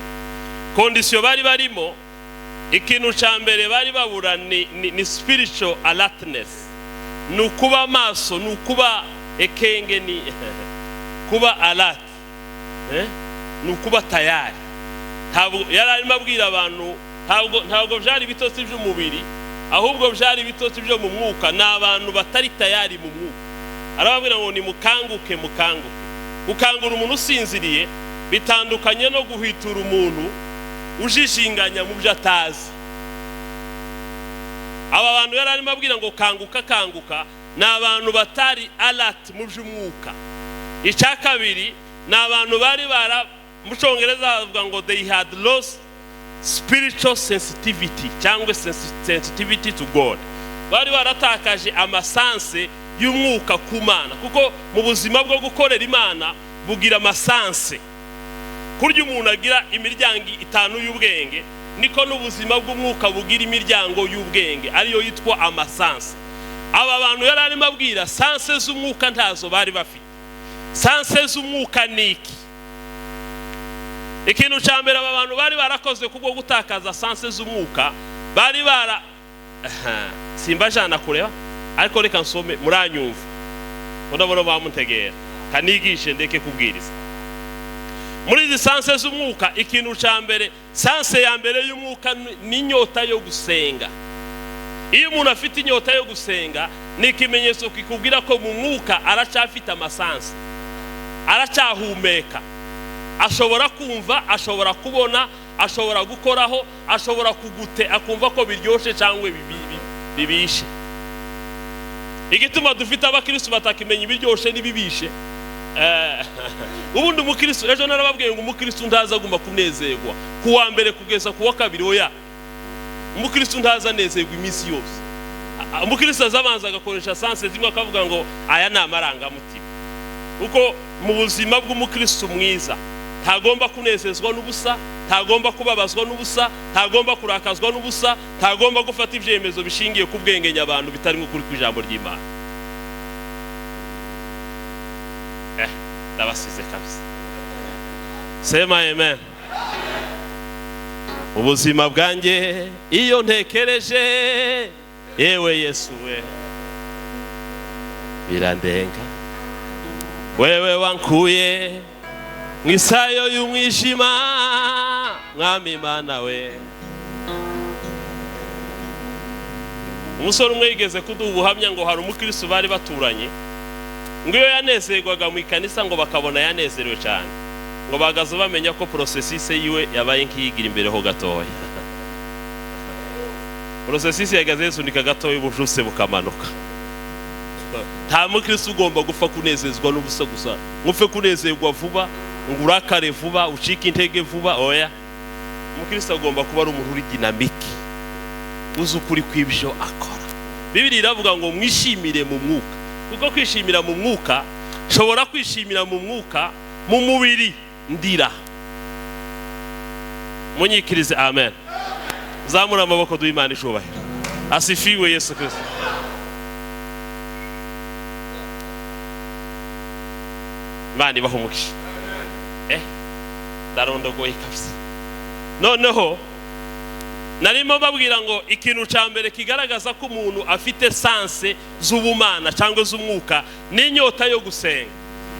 condition bari barimo. Ikintu cya mbere bari babura ni spiritual alertness, ni ukuba maso, ni ukuba ekenge, ni kuba alert, ni ukuba tayari. Ntabwo yari arimo abwira abantu, ntabwo byari ibitotsi by'umubiri, ahubwo byari ibitotsi byo mu mwuka. Ni abantu batari tayari mu mwuka. Arababwira ngo nimukanguke, mukanguke. Gukangura umuntu usinziriye bitandukanye no guhwitura umuntu ujijinganya mu byo atazi. Aba bantu yari arimo abwira ngo kanguka, kanguka, ni abantu batari alert mu by'umwuka. Icya kabiri ni abantu bari bara, mu Cyongereza bavuga ngo they had lost spiritual sensitivity cyangwa sensitivity to God. Bari baratakaje amasanse y'umwuka ku Mana, kuko mu buzima bwo gukorera Imana bugira amasanse. Kurya umuntu agira imiryango itanu y'ubwenge, niko n'ubuzima bw'umwuka bugira imiryango y'ubwenge, ariyo yitwa amasanse. Aba bantu yari arimo abwira sanse z'umwuka ntazo bari bafite. Sanse z'umwuka ni iki? Ikintu cya mbere aba bantu bari barakoze kubwo gutakaza sanse z'umwuka, bari bara simbajana kureba, ariko reka nsome muranyumva, ndabona bamutegera kanigishe ndeke kubwiriza. Muri izi sanse z'umwuka, ikintu cya mbere, sanse ya mbere y'umwuka ni inyota yo gusenga. Iyo umuntu afite inyota yo gusenga ni ikimenyetso kikubwira ko mu mwuka aracyafite amasanse, aracyahumeka, ashobora kumva, ashobora kubona, ashobora gukoraho, ashobora kugute akumva ko biryoshe cyangwa bibishe. Igituma dufite abakristo batakimenya ibiryoshe n'ibibishe. Ubundi umukristo, ejo narababwiye ngo umukristo ntaza agomba kunezerwa kuwa mbere kugeza kuwa kabiri. Oya, umukristo ntaza anezerwa iminsi yose. Umukristo azabanza agakoresha sanse zimwe akavuga ngo aya ni amarangamutima. Kuko mu buzima bw'umukristo mwiza ntagomba kunezezwa n'ubusa, ntagomba kubabazwa n'ubusa, ntagomba kurakazwa n'ubusa, ntagomba gufata ibyemezo bishingiye ku bwenge nyabantu bitarimo ukuri kw'ijambo ry'Imana. Ndabasize kabisa. Sema amen. Ubuzima bwanjye iyo ntekereje yewe Yesu we birandenga, wewe wankuye mu isayo y'umwijima, Mwami Imana we. Umusore umwe yigeze kuduha ubuhamya ngo hari umukristo bari baturanye, ngo iyo yanezerwaga mu ikanisa ngo bakabona yanezerewe cyane, ngo bagaze bamenya ko processus yiwe yabaye nk'iyigira imbere ho gatoya. Processus yagaze yisunika gatoya, ubujuse bukamanuka. Nta mukristo ugomba gupfa kunezezwa n'ubusa gusa, ngupfe kunezerwa vuba, ngo urakare vuba, ucike intege vuba. Oya, umukristo agomba kuba ari umuntu uri dynamique. Uzi ukuri kw'ibyo akora. Bibiliya iravuga ngo mwishimire mu mwuka, kuko kwishimira mu mwuka, nshobora kwishimira mu mwuka, mu mubiri ndira. Munyikirize amen. Zamura amaboko duhe Imana icubahiro. Asifiwe Yesu Kristo. Imana ibahe umugisha. Ndarondogoye kabisa. Noneho narimo babwira ngo ikintu cya mbere kigaragaza ko umuntu afite sense z'ubumana cyangwa z'umwuka ni inyota yo gusenga.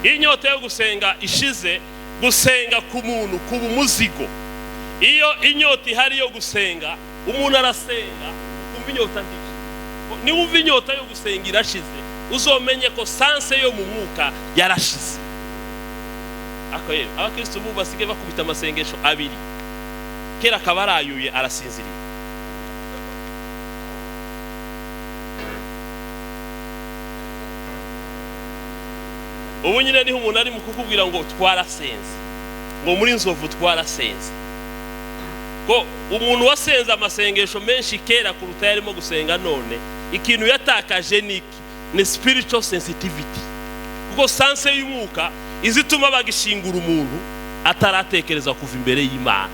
Iyo inyota yo gusenga ishize, gusenga ku muntu kuba umuzigo. Iyo inyota ihari yo gusenga, umuntu arasenga ukumva inyota ntishe. Niwumva inyota yo gusenga irashize, uzomenye ko sense yo mu mwuka yarashize. Ako yewe, abakristo ubu basigaye bakubita amasengesho abiri, kera akaba arayuye arasinziriye. Ubu nyine niho umuntu ari mu kukubwira ngo twarasenze, ngo muri Nzovu twarasenze. Ko umuntu wasenze amasengesho menshi kera kuruta yarimo gusenga none, ikintu yatakaje ni iki? Ni spiritual sensitivity. Kuko sense y'umwuka izituma bagishingura umuntu ataratekereza kuva imbere y'Imana.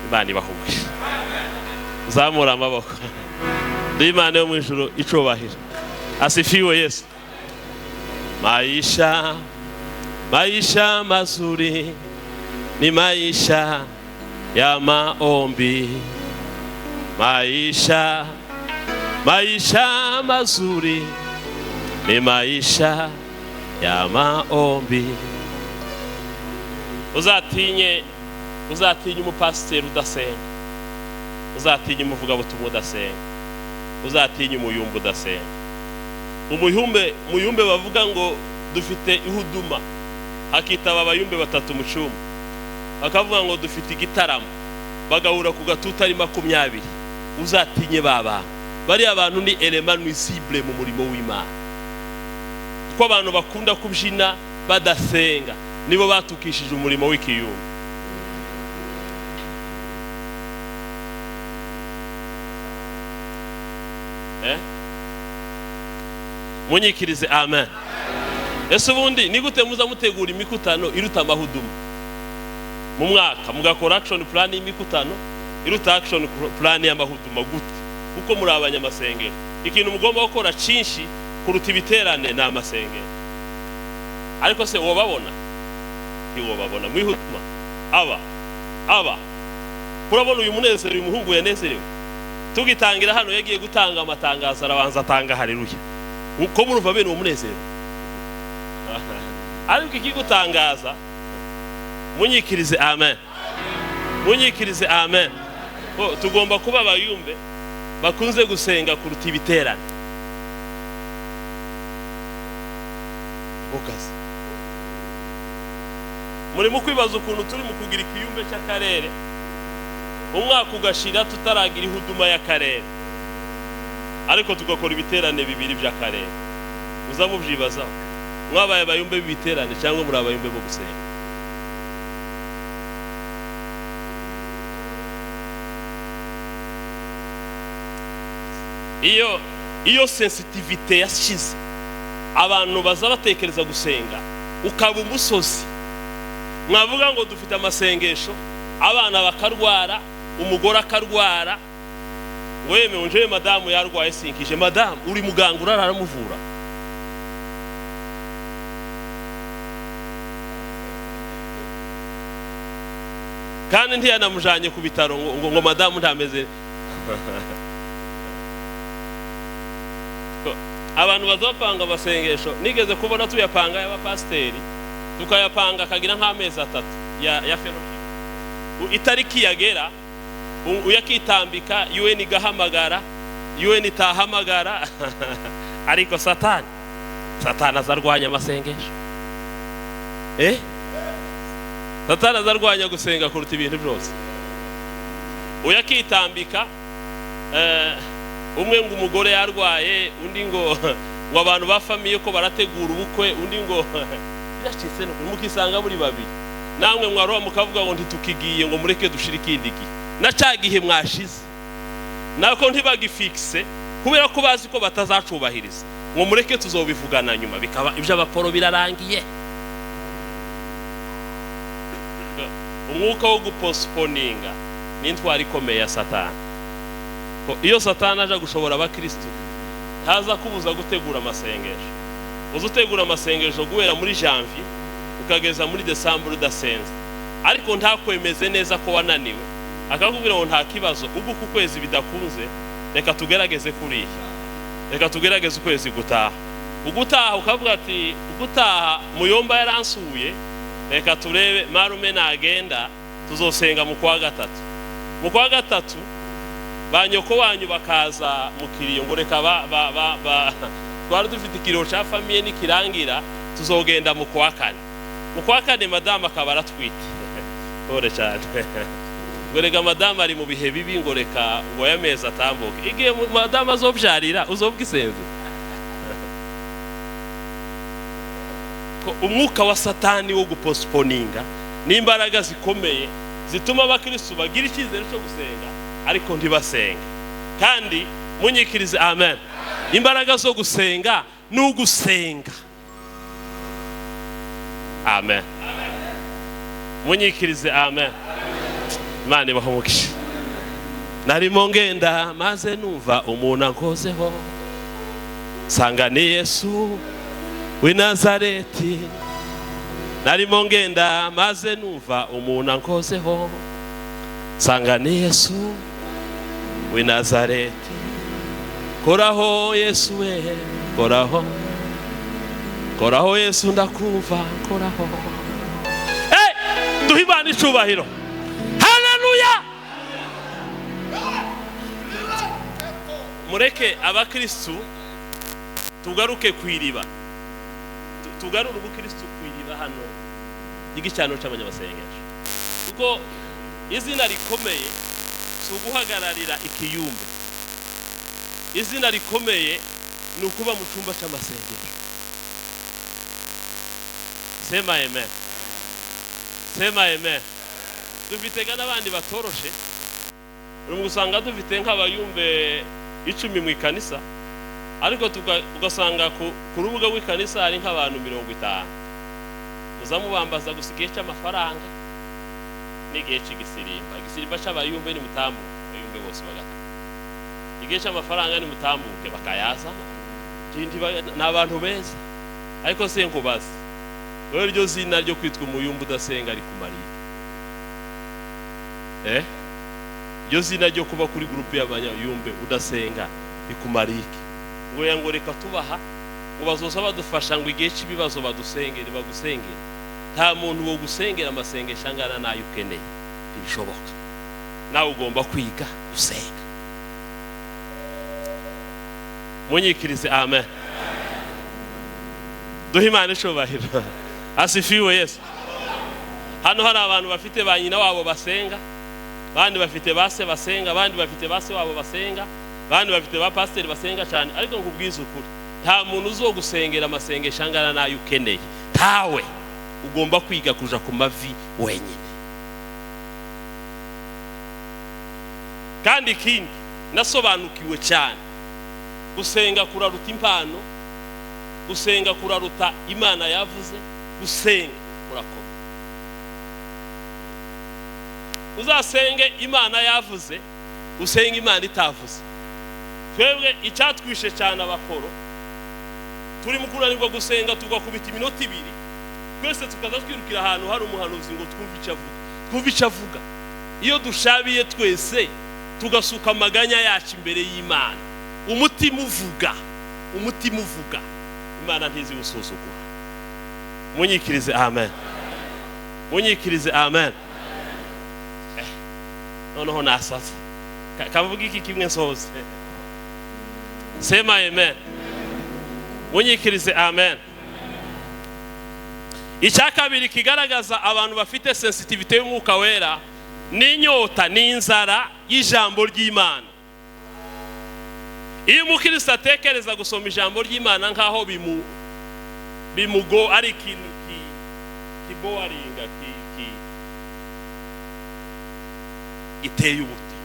Imana ibahe umugisha. Zamura amaboko. Imana yo mu ijuru icubahiro. Asifiwe Yesu. Maisha, maisha mazuri ni maisha ya maombi. Maisha, maisha mazuri ni maisha ya maombi. Uzatinye, uzatinye umupasiteri udasenga, uzatinye umuvugabutumwa udasenga, uzatinye umuyumbe udasenga. Umuyumbe bavuga ngo dufite ihuduma, hakitaba abayumbe batatu mu cyumba, bakavuga ngo dufite igitaramo, bagahura ku gatuta ari 20. Uzatinye baba bariya abantu ni element nuisible mu murimo w'Imana. Kuko abantu bakunda kubyina badasenga nibo batukishije umurimo w'ikiyumba. Munyikirize amen. Ese ubundi ni gute muza mutegura imikutano iruta amahuduma mu mwaka, mugakora action plan y'imikutano iruta action plan y'amahuduma gute? Kuko muri abanyamasengero ikintu mugomba gukora cinshi kuruta ibiterane ni amasengero. Ariko se wobabona? Ntiwobabona mwihutuma. Aba kurabona uyu munezero, uyu muhungu yanezerewe. Tugitangira hano yagiye gutanga amatangazo, arabanza atanga haleluya. Uko murumva bene uwo munezero. Ariko ikigutangaza, munyikirize amen. Munyikirize amen. Tugomba kuba abayumbe bakunze gusenga kuruta ibiterane. Gokazi. Muri mu kwibaza ukuntu turi mu kugira ikiyumbe cy'akarere, umwaka ugashira tutaragira ihuduma y'akarere, ariko tugakora ibiterane bibiri by'akarere. Uzamubyibazaho, mwabaye abayumbe b'ibiterane cyangwa muri abayumbe bo gusenga? Iyo sensitivité yashize, abantu baza batekereza gusenga ukaba umusozi. Mwavuga ngo dufite amasengesho, abana bakarwara, umugore akarwara, wemewe nje madamu yarwaye sinkije. Madamu uri muganga uraramuvura. Kandi ntiyanamujanye ku bitaro ngo madamu ntameze. Abantu bazopanga amasengesho, nigeze kubona tuyapanga y'abapasiteri, tukayapanga kagira nk'amezi 3 ya fellowship. Itariki yagera uyakitambika, UN igahamagara, UN itahamagara. Ariko Satani azarwanya amasengesho. Satani azarwanya gusenga kuruta ibintu byose. Uyakitambika, umwe ngo umugore yarwaye, undi ngo abantu ba famiye ko barategura ubukwe, undi ngo biracitse no mukisanga muri babiri. Namwe mwaroha mukavuga ngo ntitukigiye, ngo mureke dushire ikindi gihe. Na ca gihe mwashize. Nako ntibagifixe kubera ko bazi ko batazacubahiriza, ngo mureke tuzobivugana nyuma, bikaba iby'abaporo birarangiye. Umwuka wo guposponinga ni intwari ikomeye ya Satani. Ko iyo Satani aje gushobora abakristo, ntaza kubuza gutegura amasengesho. Uza utegura amasengesho guhera muri janvier ukageza muri December udasenze, ariko ntakwemeze neza ko wananiwe, akakubwira ngo nta kibazo, ubwo uku kwezi bidakunze reka tugerageze kuriya, reka tugerageze ukwezi gutaha. Ugutaha ukavuga ati ugutaha muyomba yaransuye, reka turebe marume nagenda tuzosenga mu kwa gatatu. Mu kwa gatatu ba nyoko wanyu bakaza mu kiriyo ngo reka ba twari dufite ikiriyo ca famille nikirangira tuzogenda mu kwa kane. Mu kwa kane madamu akaba aratwite. Pole cyane. Ngo reka madamu ari mu bihe bibi, ngo reka ngo aya mezi atambuke. Igihe madamu azobyarira uzobwa isenze. Ko umwuka wa Satani wo guposponinga n'imbaraga zikomeye zituma abakristo bagira icyizere cyo gusenga ariko ntibasenga. Kandi munyikirize amen. Imbaraga zo gusenga ni ugusenga. Amen. Munyikirize amen. Imana ibahe umugisha. Narimo ngenda maze numva umuntu ankozeho, nsanga ni Yesu w'i Nazareti. Narimo ngenda maze numva umuntu ankozeho, nsanga ni Yesu w'i Nazareti. Koraho Yesu we, koraho, koraho Yesu ndakumva, koraho. Hey, duhe Imana icubahiro. Haleluya. Mureke abakristu tugaruke kwiriba, tugarure ubukristu kwiriba hano igicyano cy'abanyamasengesho, kuko izina rikomeye si uguhagararira ikiyumbe. Izina rikomeye ni ukuba mu cyumba cy'amasengesho. Sema amen. Sema amen. Dufite n'abandi batoroshe, uri gusanga dufite nk'abayumbe 10 mu ikanisa, ariko ugasanga ku rubuga rw'ikanisa hari nk'abantu 50. Uzamubambaza gusa igihe cy'amafaranga n'igihe cy'igisirimba. Igisirimba cy'abayumbe ni mutambuke, abayumbe bose bagata. Igihe cy'amafaranga ni mutambuke bakayazana. Ni abantu beza, ariko se nkubaze, wewe ryo zina ryo kwitwa umuyumbe udasenga rikumariye? Ryo zina ryo kuba kuri groupe y'abanyayumbe udasenga rikumariye? Ngo ya ngo reka tubaha, ngo bazoza badufasha ngo igihe cy'ibibazo badusengere, bagusengere. Nta muntu wo gusengera amasengesho angana nayo ukeneye, ntibishoboka. Nawe ugomba kwiga gusenga. Munyikirize amen. Duhe Imana icubahiro. Asifiwe Yesu. Hano hari abantu bafite ba nyina wabo basenga, abandi bafite base basenga, abandi bafite base wabo basenga, abandi bafite ba pasiteri basenga cyane, ariko nkubwize ukuri, nta muntu uzogusengera amasengesho angana nayo ukeneye. Tawe ugomba kwiga kuja ku mavi wenyine. Kandi ikindi nasobanukiwe cyane, gusenga kuraruta impano, gusenga kuraruta Imana yavuze, gusenga kurakoma. Uzasenge Imana yavuze, usenge Imana itavuze. Twebwe icyatwishe cyane abakoro, turi mu kunanirwa gusenga tugakubita iminota 2, twese tukaza twirukira ahantu hari umuhanuzi ngo twumve icyo avuga. Twumve icyo avuga. Iyo dushabiye twese tugasuka amaganya yacu imbere y'Imana, umutima uvuga, umutima uvuga, Imana ntizi gusuzugura. Munyikirize amen. Munyikirize amen. Noneho nasaze. Kavuga iki kimwe nsoze. Sema amen. Munyikirize amen. Icya kabiri kigaragaza abantu bafite sensitivité y'umwuka wera n'inyota n'inzara y'ijambo ry'Imana. Iyo umukristo atekereza gusoma ijambo ry'Imana nkaho bimugo ari ikintu kiboringa giteye ubute,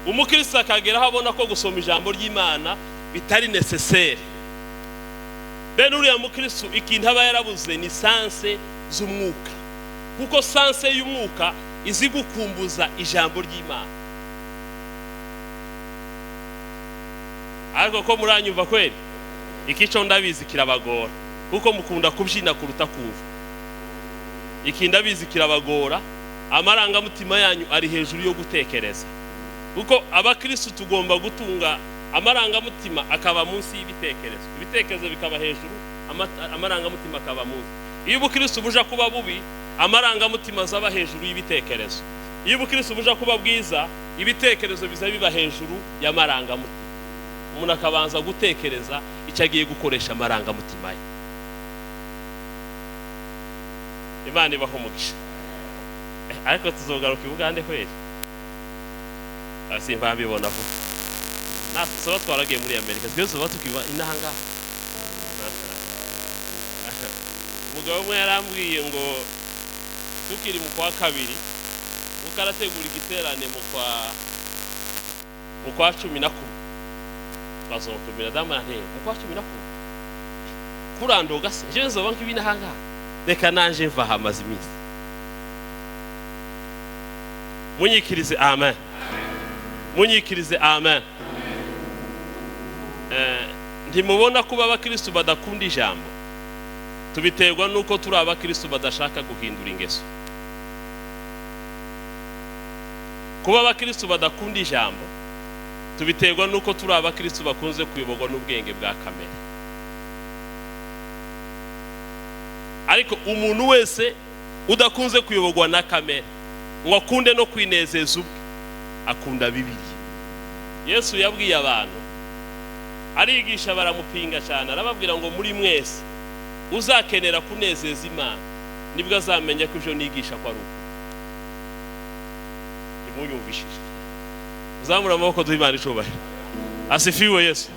Umukristo akagera aho abona ko gusoma ijambo ry'Imana bitari nécessaire. Bene uriya mukristo ikintu aba yarabuze ni sens z'umwuka, kuko sens y'umwuka izi gukumbuza ijambo ry'Imana. Ariko ko muranyumva kweli? Ikico ndabizi kirabagora, kuko mukunda kubyina kuruta kumva. Iki ndabizi kirabagora, amarangamutima yanyu ari hejuru yo gutekereza, kuko abakristo tugomba gutunga amarangamutima akaba munsi y'ibitekerezo, ibitekerezo bikaba hejuru, amarangamutima akaba munsi. Iyo ubukristo buja kuba bubi, amarangamutima azaba hejuru y'ibitekerezo. Iyo ubukristo buja kuba bwiza, ibitekerezo biza biba hejuru y'amarangamutima. Umuntu akabanza gutekereza icyo agiye gukoresha amarangamutima ye. Imana ibaho umugisha. Ariko tuzogaruka i Bugande kweli? Simba mbibona vuba. Natwe tuba twaragiye muri Amerika, twese tuba tukiba inaha ngaha. Umugabo umwe yarambwiye ngo tukiri mu kwa kabiri, uko arategura igiterane mu kwa 11, bazotumira damu arantera mu kwa 11 kurandoga se je nzoba nkibi inaha ngaha, reka nanje mva hamaze iminsi. Munyikirize amen. Munyikirize amen. Ntimubona kuba abakristo badakunda ijambo? Tubiterwa nuko turi abakristo badashaka guhindura ingeso. Kuba abakristo badakunda ijambo tubiterwa nuko turi abakristo bakunze kuyoborwa n'ubwenge bwa kamere. Ariko umuntu wese udakunze kuyoborwa na kamere ngo akunde no kwinezeza ubwe, akunda Bibiliya. Yesu yabwiye abantu, arigisha baramupinga cyane, arababwira ngo muri mwese uzakenera kunezeza Imana nibwo azamenya ko ibyo nigisha ko ari ukuri. Ntimunyumvishije. Uzamura amaboko duhe Imana icubahiro. Asifiwe Yesu.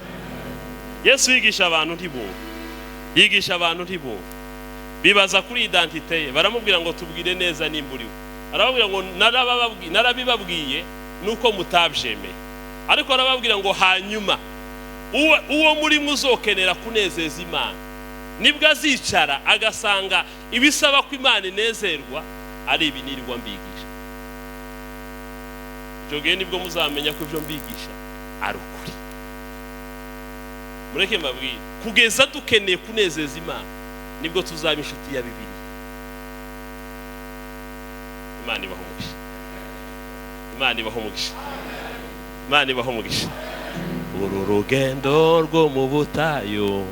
Yesu yigisha abantu ntibumve, yigisha abantu ntibumve, bibaza kuri identité ye. Baramubwira ngo tubwire neza nimba uriwe. Arababwira ngo narabibabwiye nuko mutabyemeye. Ariko arababwira ngo hanyuma uwo muri muzokenera kunezeza Imana nibwo azicara agasanga ibisaba ko Imana inezerwa ari ibinirwa mbigisha. Icyo gihe nibwo muzamenya ko ibyo mbigisha ari ukuri. Mureke mbabwire, kugeza dukeneye kunezeza Imana nibwo tuzaba inshuti ya Bibiliya. Imana ibaho umugisha. Imana ibaho umugisha. Imana ibaho umugisha. Uru rugendo rwo mu butayu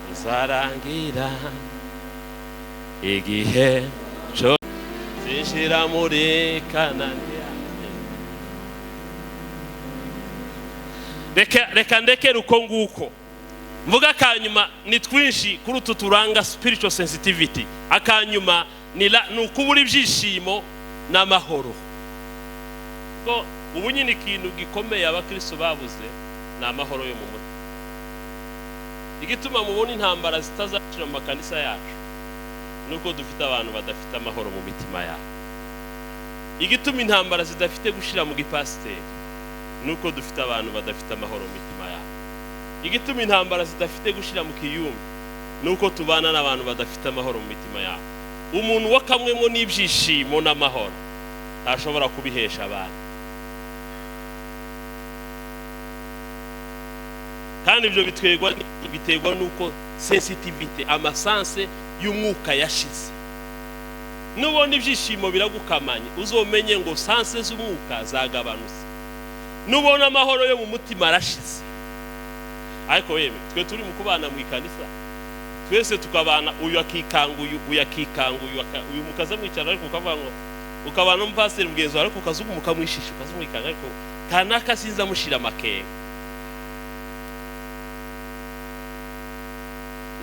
ruzarangira igihe cyo zinjira muri Kanani. Reka ndekere uko nguko. Mvuga akanyuma ni twinshi kuri utu turanga spiritual sensitivity. Akanyuma ni ukubura ibyishimo n'amahoro. Ko ubu nyine ikintu gikomeye abakristo babuze ni amahoro yo mu mutima. Igituma mubona intambara zitazacira mu makanisa yacu nuko dufite abantu badafite amahoro mu mitima yabo. Igituma intambara zidafite gushira mu gipasiteri nuko dufite abantu badafite amahoro mu mitima yabo. Igituma intambara zidafite gushira mu kiyumbi nuko tubana n'abantu badafite amahoro mu mitima yabo. Umuntu wakamwemo n'ibyishimo n'amahoro ntashobora kubihesha abantu. Kandi ibyo biterwa nuko sensitivity, amasanse y'umwuka yashize. Nubona ibyishimo biragukamanye, uzomenye ngo sanse z'umwuka zagabanutse. Nubona amahoro yo mu mutima arashize. Ariko yeme twe turi mu kubana mu ikanisa, twese tukabana, uyu akikanga uyu, uyu akikanga uyu, uyu mukaza mwicara ariko ukavuga ngo ukabana n'umupasiteri mugenzi wawe ariko ukazugumuka mwishisha ukazumwikanga, ariko kanaka sinza mushira amakenga.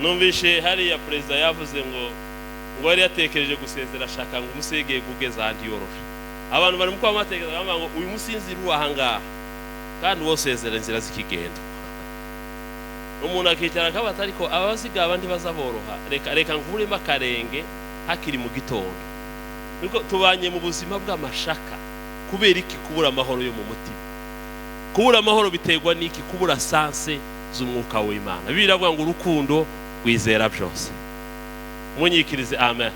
Numvishe hariya perezida yavuze ngo yari yatekereje gusezera ashaka ngo umusegeye kugeza ahandi yoroshe. Abantu bari mu kwamatekereza bamwe ngo uyu musinzira uwaha ngaha kandi wosezera inzira zikigenda. Umuntu akicara akabata ariko abazigaba ntibazaboroha, reka nkuremo akarenge hakiri mu gitondo. Niko tubanye mu buzima bw'amashaka Kubera iki? Kubura amahoro yo mu mutima. Kubura amahoro biterwa n'iki? Kubura sens z'umwuka w'Imana. Bibiliya iravuga ngo urukundo rwizera byose. Munyikirize amen,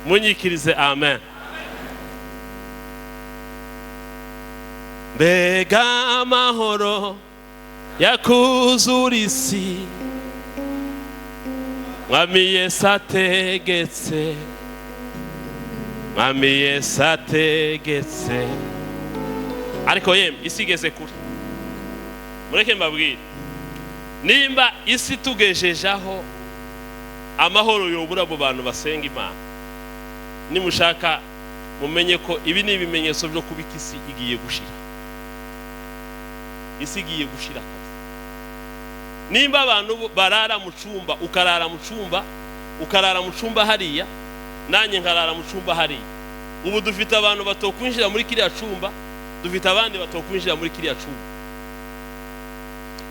munyikirize amen. Mbega amahoro yakuzura isi, Mwami Yesu ategetse, Mwami Yesu ategetse. Ariko yemwe, isi igeze kure. Mureke mbabwire, nimba isi tugejeje aho amahoro yobura mu bantu basenga Imana, nimushaka mumenye ko ibi ni ibimenyetso byo kubika isi igiye gushira. Isi igiye gushira kabisa. Nimba abantu barara mu cumba, ukarara mu cumba, ukarara mu cumba hariya, nanjye nkarara mu cumba hariya, ubu dufite abantu batokwinjira muri kiriya cumba, dufite abandi batokwinjira muri kiriya cumba,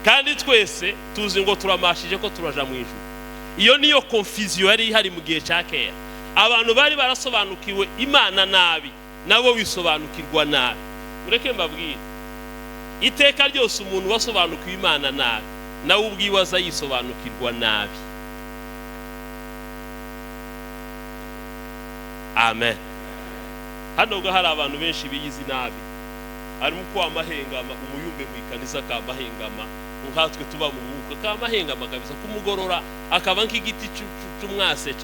kandi twese tuzi ngo turamashije ko turaja mu ijuru. Iyo niyo confusion yari ihari mu gihe cya kera. Abantu bari barasobanukiwe Imana nabi, nabo bisobanukirwa nabi. Mureke mbabwire, iteka ryose umuntu wasobanukiwe Imana nabi, nawe ubwiwe aza yisobanukirwa nabi. Amen. Hano ubwo hari abantu benshi biyizi nabi, harimo uko amahengama umuyumbe mu ikanisa kamahengama, nkatwe tuba mu mwuka kamahengama kabisa, kumugorora akaba nk'igiti c'umwase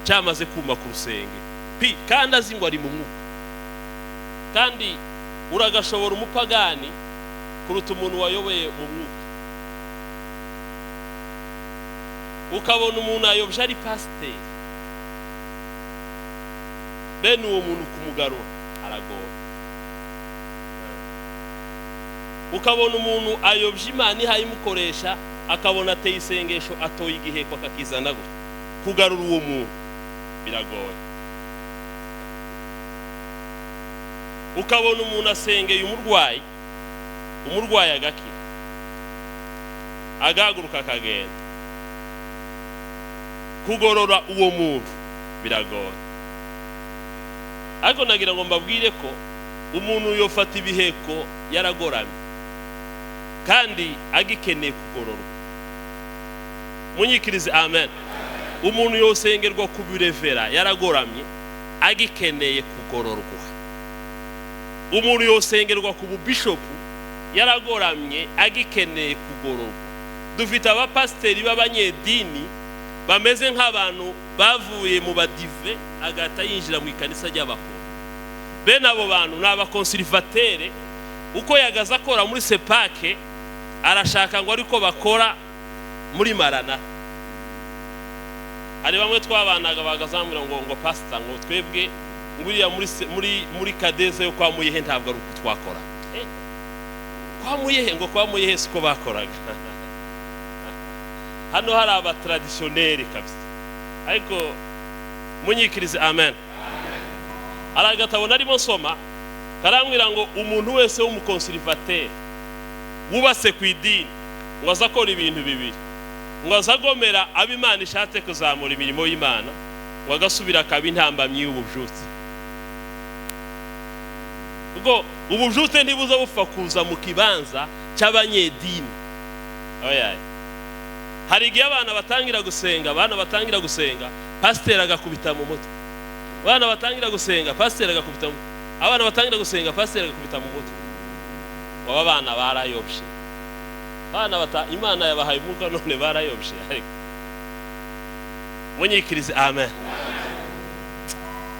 cyamaze kuma ku rusenge pi, kandi azi ngo ari mu mwuka. Kandi uragashobora umupagani kuruta umuntu wayoboye mu mwuka. Ukabona umuntu ayobye ari pasiteri, bene uwo muntu kumugarura aragora. Ukabona umuntu ayobye Imana ihaye imukoresha, akabona ateye isengesho atoye igiheko akakizana gutya, kugarura uwo muntu biragoye. Ukabona umuntu asengeye umurwayi, umurwayi agakira, agahaguruka akagenda, kugorora uwo muntu biragoye. Ariko nagira ngo mbabwire ko umuntu yofata ibiheko yaragoramye kandi agikeneye kugororwa. Munyikirize amen. Umuntu yosengerwa kubirevera yaragoramye agikeneye kugororwa. Umuntu yosengerwa ku bubishopu yaragoramye agikeneye kugororwa. Dufite abapasiteri b'abanyedini bameze nk'abantu bavuye mu badive agahita yinjira mu ikanisa ry'abakuru. Bene abo bantu ni abakonserivatere. Uko yagaze akora muri sepake arashaka ngo ariko bakora muri Marana. Hari bamwe twabanaga bagazambwira ngo pastor, ngo twebwe nguriya muri kadeze yo kwa Muyehe ntabwo ari uko twakora. Kwa Muyehe, ngo kwa Muyehe siko bakoraga. Hano hari abatraditionnel kabisa. Ariko munyikirize amen. Hari agatabo narimo nsoma karambwira ngo umuntu wese w'umukonservateur wubatse ku idini ngo aze akora ibintu bibiri, ngo aze agomera abo Imana ishatse kuzamura imirimo y'Imana, ngo agasubira akaba intambamyi y'ububyutse. Ubwo ububyutse ntibuza bupfa kuza mu kibanza cy'abanyedini. Oya. Hari igihe abana batangira gusenga, abana batangira gusenga, pasiteri agakubita mu mutwe. Abana batangira gusenga, pasiteri agakubita mu mutwe. Abana batangira gusenga, pasiteri agakubita mu mutwe. Aba bana barayobye. Abana bata Imana yabahaye umwuka none barayobye. Ariko munyikirize amen.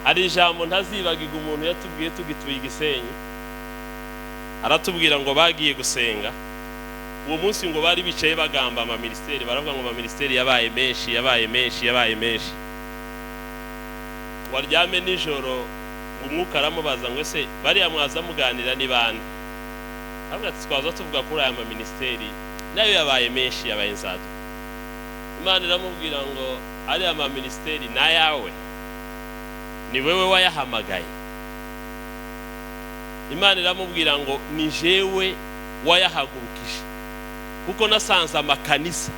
Hari ijambo ntazibagirwa umuntu yatubwiye tugituye Igisenyi. Aratubwira ngo bagiye gusenga. Uwo munsi ngo bari bicaye bagamba ama ministeri, baravuga ngo ama ministeri yabaye menshi, yabaye menshi, yabaye menshi. Waryame nijoro ngo umwuka aramubaza ngo ese bariya mwaza muganira ni bande? Avuga ati twaza tuvuga kuri aya ma ministeri nayo yabaye menshi, yabaye nzadu. Imana iramubwira ngo ariya ma ministeri nayawe, ni wewe wayahamagaye. Imana iramubwira ngo ni jewe wayahagurukije, kuko nasanze amakanisa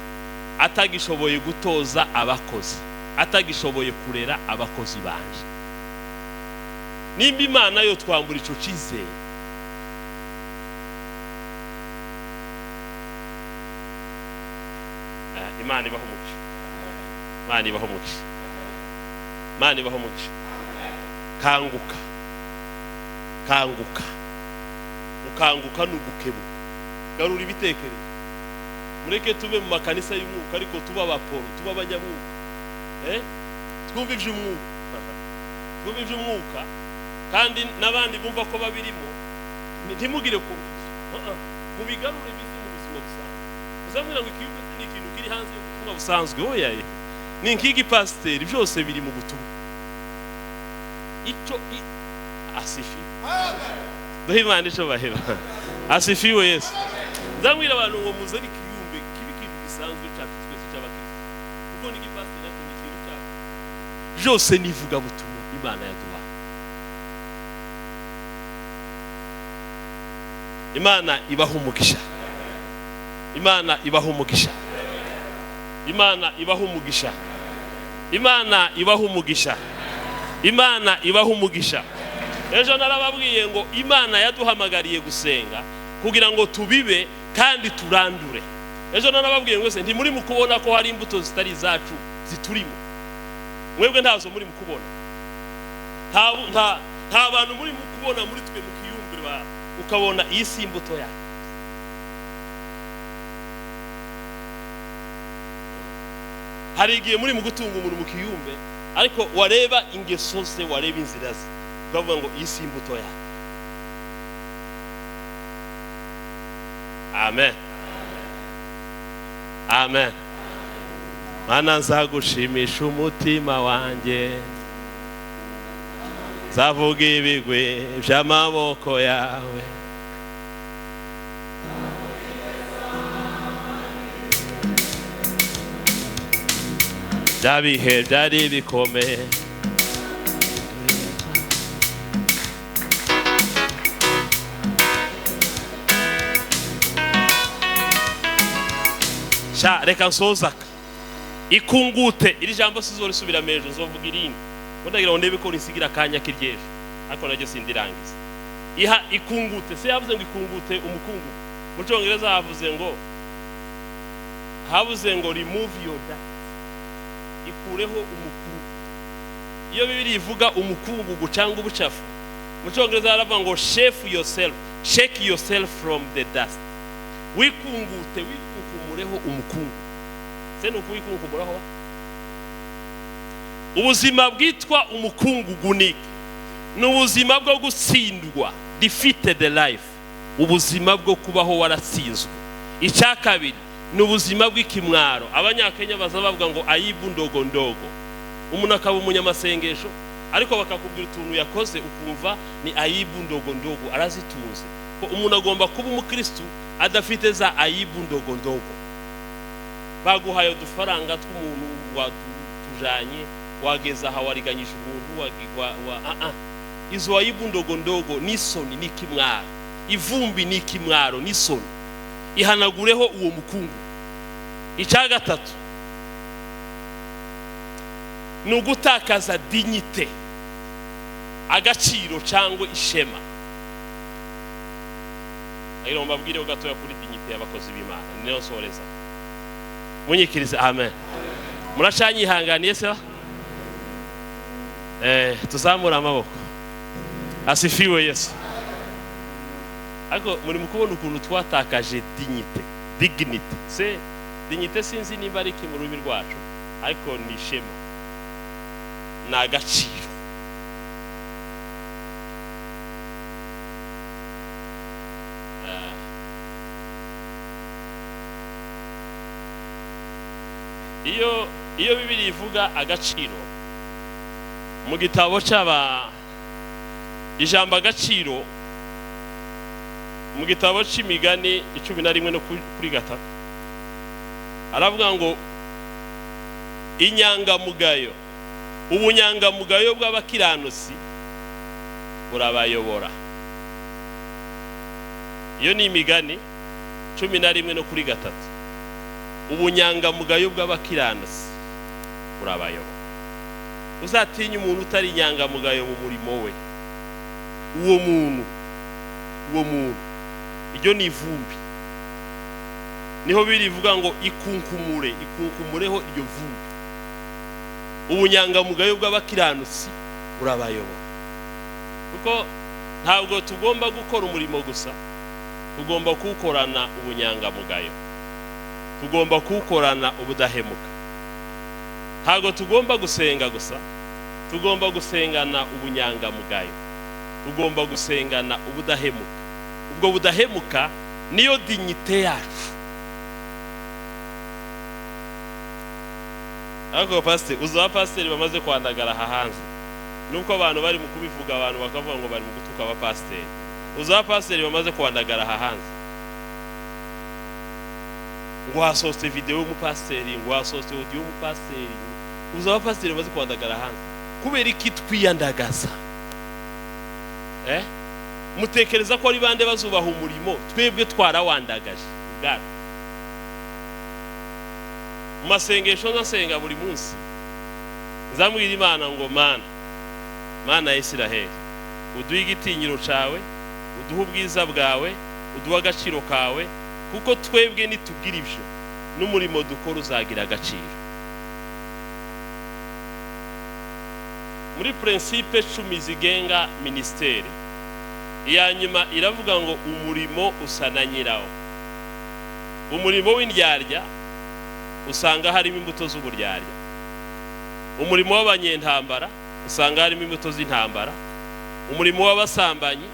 atagishoboye gutoza abakozi, atagishoboye kurera abakozi banje. Nimba Imana yo twambura ico cyizere, Imana ibaho umugisha, Imana ibaho umugisha, Imana ibaho umugisha. Kanguka, kanguka, ukanguka ni ugukebuka. Garura ibitekerezo. Mureke tube mu makanisa y'umwuka, ariko tuba abaporo, tuba abanyamwuka, twumve iby'umwuka, twumve iby'umwuka, kandi n'abandi bumva ko babirimo ntimugire confusion, mubigarure bize mu buzima busanzwe. Uzamwira ngo ikiyumve ni ikintu kiri hanze y'ubutumwa busanzwe, oya ni nk'igi pasiteri, byose biri mu butumwa. Icyo asifiwe, duhe Imana icubahiro, asifiwe Yesu. Nzamwira abantu ngo muzane ikiyumbe kibe ikintu gisanzwe cyacu twese cy'abakristo, kuko ni igipasiteri ariko ni ikintu cyacu byose ni ivugabutumwa Imana yaduha. Imana ibaha umugisha, Imana ibaha umugisha, Imana ibaha umugisha, Imana ibaha umugisha, Imana ibaha umugisha. Ejo narababwiye ngo Imana yaduhamagariye gusenga kugira ngo tubibe kandi turandure. Ejo narababwiye ngo se ntimuri mu kubona ko hari imbuto zitari izacu ziturimo? Mwebwe ntazo muri mu kubona, nta bantu muri mu kubona muri twe mu kiyumbe ukabona iyi si imbuto yacu. Hari igihe muri mu gutunga umuntu mu kiyumbe, ariko wareba ingeso ze, wareba inzira ze, ukavuga ngo iyi si imbuto yacu. Amen, amen. Mana nzagushimisha umutima wanjye, nzavuga ibigwi by'amaboko yawe. Bya bihe byari bikomeye, sha reka nsozaka ikungute. Iri jambo sizorisubira mejo, nzovuga irindi ngo ndagira ngo ndebe ko risigira akanya k'iryejo, ariko naryo sindirangiza. Iha ikungute, se yavuze ngo ikungute umukungu. Mu cyongereza havuze ngo, havuze ngo remove your dust, ikureho umukungu. Iyo Bibiliya ivuga umukungugu cyangwa ubucafu, mu cyongereza haravuga ngo shake yourself, shake yourself from the dust. Wikungute, wikunkumuraho umukungu. Se ni ukuwikunkumuraho? Ubuzima bwitwa umukungugu ni ubuzima bwo gutsindwa, defeated life, ubuzima bwo kubaho waratsinzwe. Icya kabiri ni ubuzima bw'ikimwaro. Abanyakenya baza bavuga ngo aibu ndogo ndogo. Umuntu akaba umunyamasengesho, ariko bakakubwira utuntu yakoze ukumva ni aibu ndogo ndogo, arazitunze. Ko umuntu agomba kuba umukristu adafite za aibu ndogo ndogo. Baguhaye udufaranga tw'umuntu watujanye, wageza aha wariganyije umuntu, izo aibu ndogo ndogo ni isoni, ni ikimwaro. Ivumbi ni ikimwaro, ni isoni. Ihanagureho uwo mukungu. Icya gatatu ni ugutakaza dignité, agaciro cyangwa ishema. Nagira ngo mbabwire gatoya kuri dignité y'abakozi b'Imana, niyo nsoreza. Munyikirize amen. Muracanyihanganiye se? Tuzamura amaboko. Asifiwe Yesu. Ariko muri mukubona ukuntu twatakaje dignité, dignity. Se dignité sinzi nimba ari mu rurimi rwacu, ariko ni ishema, ni agaciro. Iyo Bibiliya ivuga agaciro mu gitabo cy'aba, ijambo agaciro mu gitabo cy'Imigani 11 no kuri 3, aravuga ngo inyangamugayo, ubunyangamugayo bw'abakiranutsi burabayobora. Iyo ni Imigani 11 no kuri 3. Ubunyangamugayo bw'abakiranutsi burabayobora. Uzatinya umuntu utari inyangamugayo mu murimo we. Uwo muntu, uwo muntu iryo ni ivumbi. Niho birivuga ngo ikunkumure, ikunkumureho iryo vumbi. Ubunyangamugayo bw'abakiranutsi burabayobora. Kuko ntabwo tugomba gukora umurimo gusa, tugomba kuwukorana ubunyangamugayo, tugomba kuwukorana ubudahemuka. Ntabwo tugomba gusenga gusa, tugomba gusengana ubunyangamugayo, tugomba gusengana ubudahemuka. Ubwo budahemuka niyo dignité yacu. Ariko pasiteri, uzi abapasiteri bamaze kwandagara aha hanze, nuko abantu bari mu kubivuga, abantu bakavuga ngo bari mu gutuka abapasiteri. Uzi abapasiteri bamaze kwandagara aha hanze, ngo hasohotse videwo y'umupasiteri, ngo hasohotse audio y'umupasiteri. Uzi abapasiteri bamaze kwandagara hanze kubera iki? Twiyandagaza. Mutekereza ko ari bande bazubaha umurimo? Twebwe twarawandagaje ubwacu. Mu masengesho nzasenga buri munsi, nzamwira Imana ngo Mana, Mana ya Isiraheli, uduhe igitinyiro cawe, uduhe ubwiza bwawe, uduhe agaciro kawe, kuko twebwe nitugira ibyo n'umurimo dukora uzagira agaciro. Muri principe 10 zigenga ministeri, iya nyuma iravuga ngo umurimo usa na nyirawo. Umurimo w'indyarya usanga harimo imbuto z'uburyarya. Umurimo w'abanyentambara usanga harimo imbuto z'intambara. Umurimo w'abasambanyi,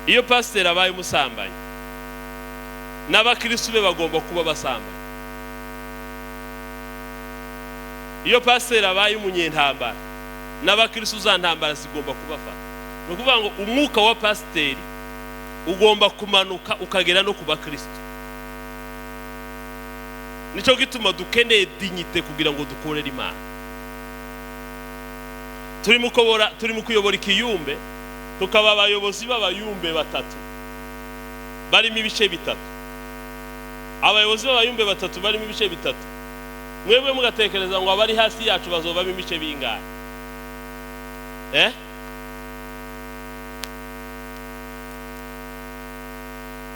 iyo pasiteri abaye umusambanyi n'abakristo be bagomba kuba abasambanyi. Iyo pasiteri abaye umunyentambara n'abakristo za ntambara zigomba kubafata. Ni ukuvuga ngo umwuka wa pasiteri ugomba kumanuka ukagera no ku bakristo. Nicyo gituma dukeneye dignité kugira ngo dukorere Imana. Turi mu kuyobora ikiyumbe, tukaba abayobozi b'abayumbe batatu barimo ibice bitatu. Abayobozi b'abayumbe batatu barimo ibice bitatu. Mwebwe mugatekereza ngo abari hasi yacu bazovamo ibice bingahe?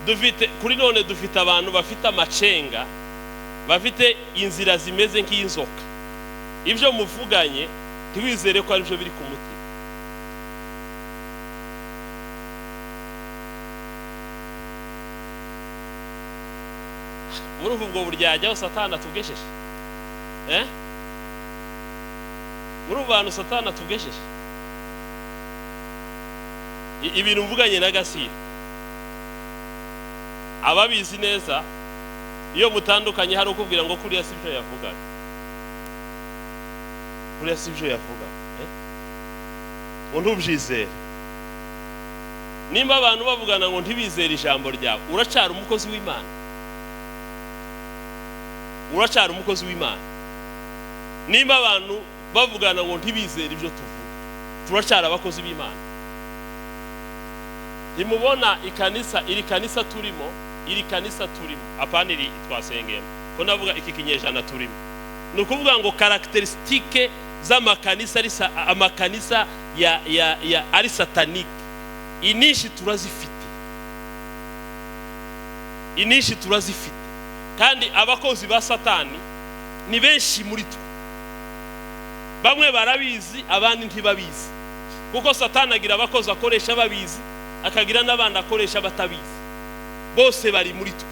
Dufite kuri none dufite abantu bafite amacenga, bafite inzira zimeze nk'inzoka. Ibyo muvuganye ntiwizere ko ari byo biri ku mutima. Muri ubwo buryarya aho Satani atugesheje, muri ubu bantu Satani atugesheje, ibintu mvuganye na Gasira, ababizi neza iyo mutandukanye hari ukubwira ngo kuriya si byo yavugaga, kuriya si byo yavugaga, ngo ntubyizere. Nimba abantu bavugana ngo ntibizere ijambo ryawe, uracara umukozi w'Imana, uracara umukozi w'Imana. Nimba abantu bavugana ngo ntibizere ibyo tuvuga, turacara abakozi b'Imana. Ntimubona ikanisa, iri kanisa turimo, iri kanisa turimo, apana iri twasengemo, ko navuga iki kinyejana turimo. Ni ukuvuga ngo caractéristiques z'amakanisa ari amakanisa ya ya ya ari satanique, inishi turazifite, inishi turazifite. Kandi abakozi ba Satani ni benshi muri twe. Bamwe barabizi, abandi ntibabizi. Kuko Satani agira abakozi akoresha babizi, akagira n'abandi akoresha batabizi. Bose bari muri twe.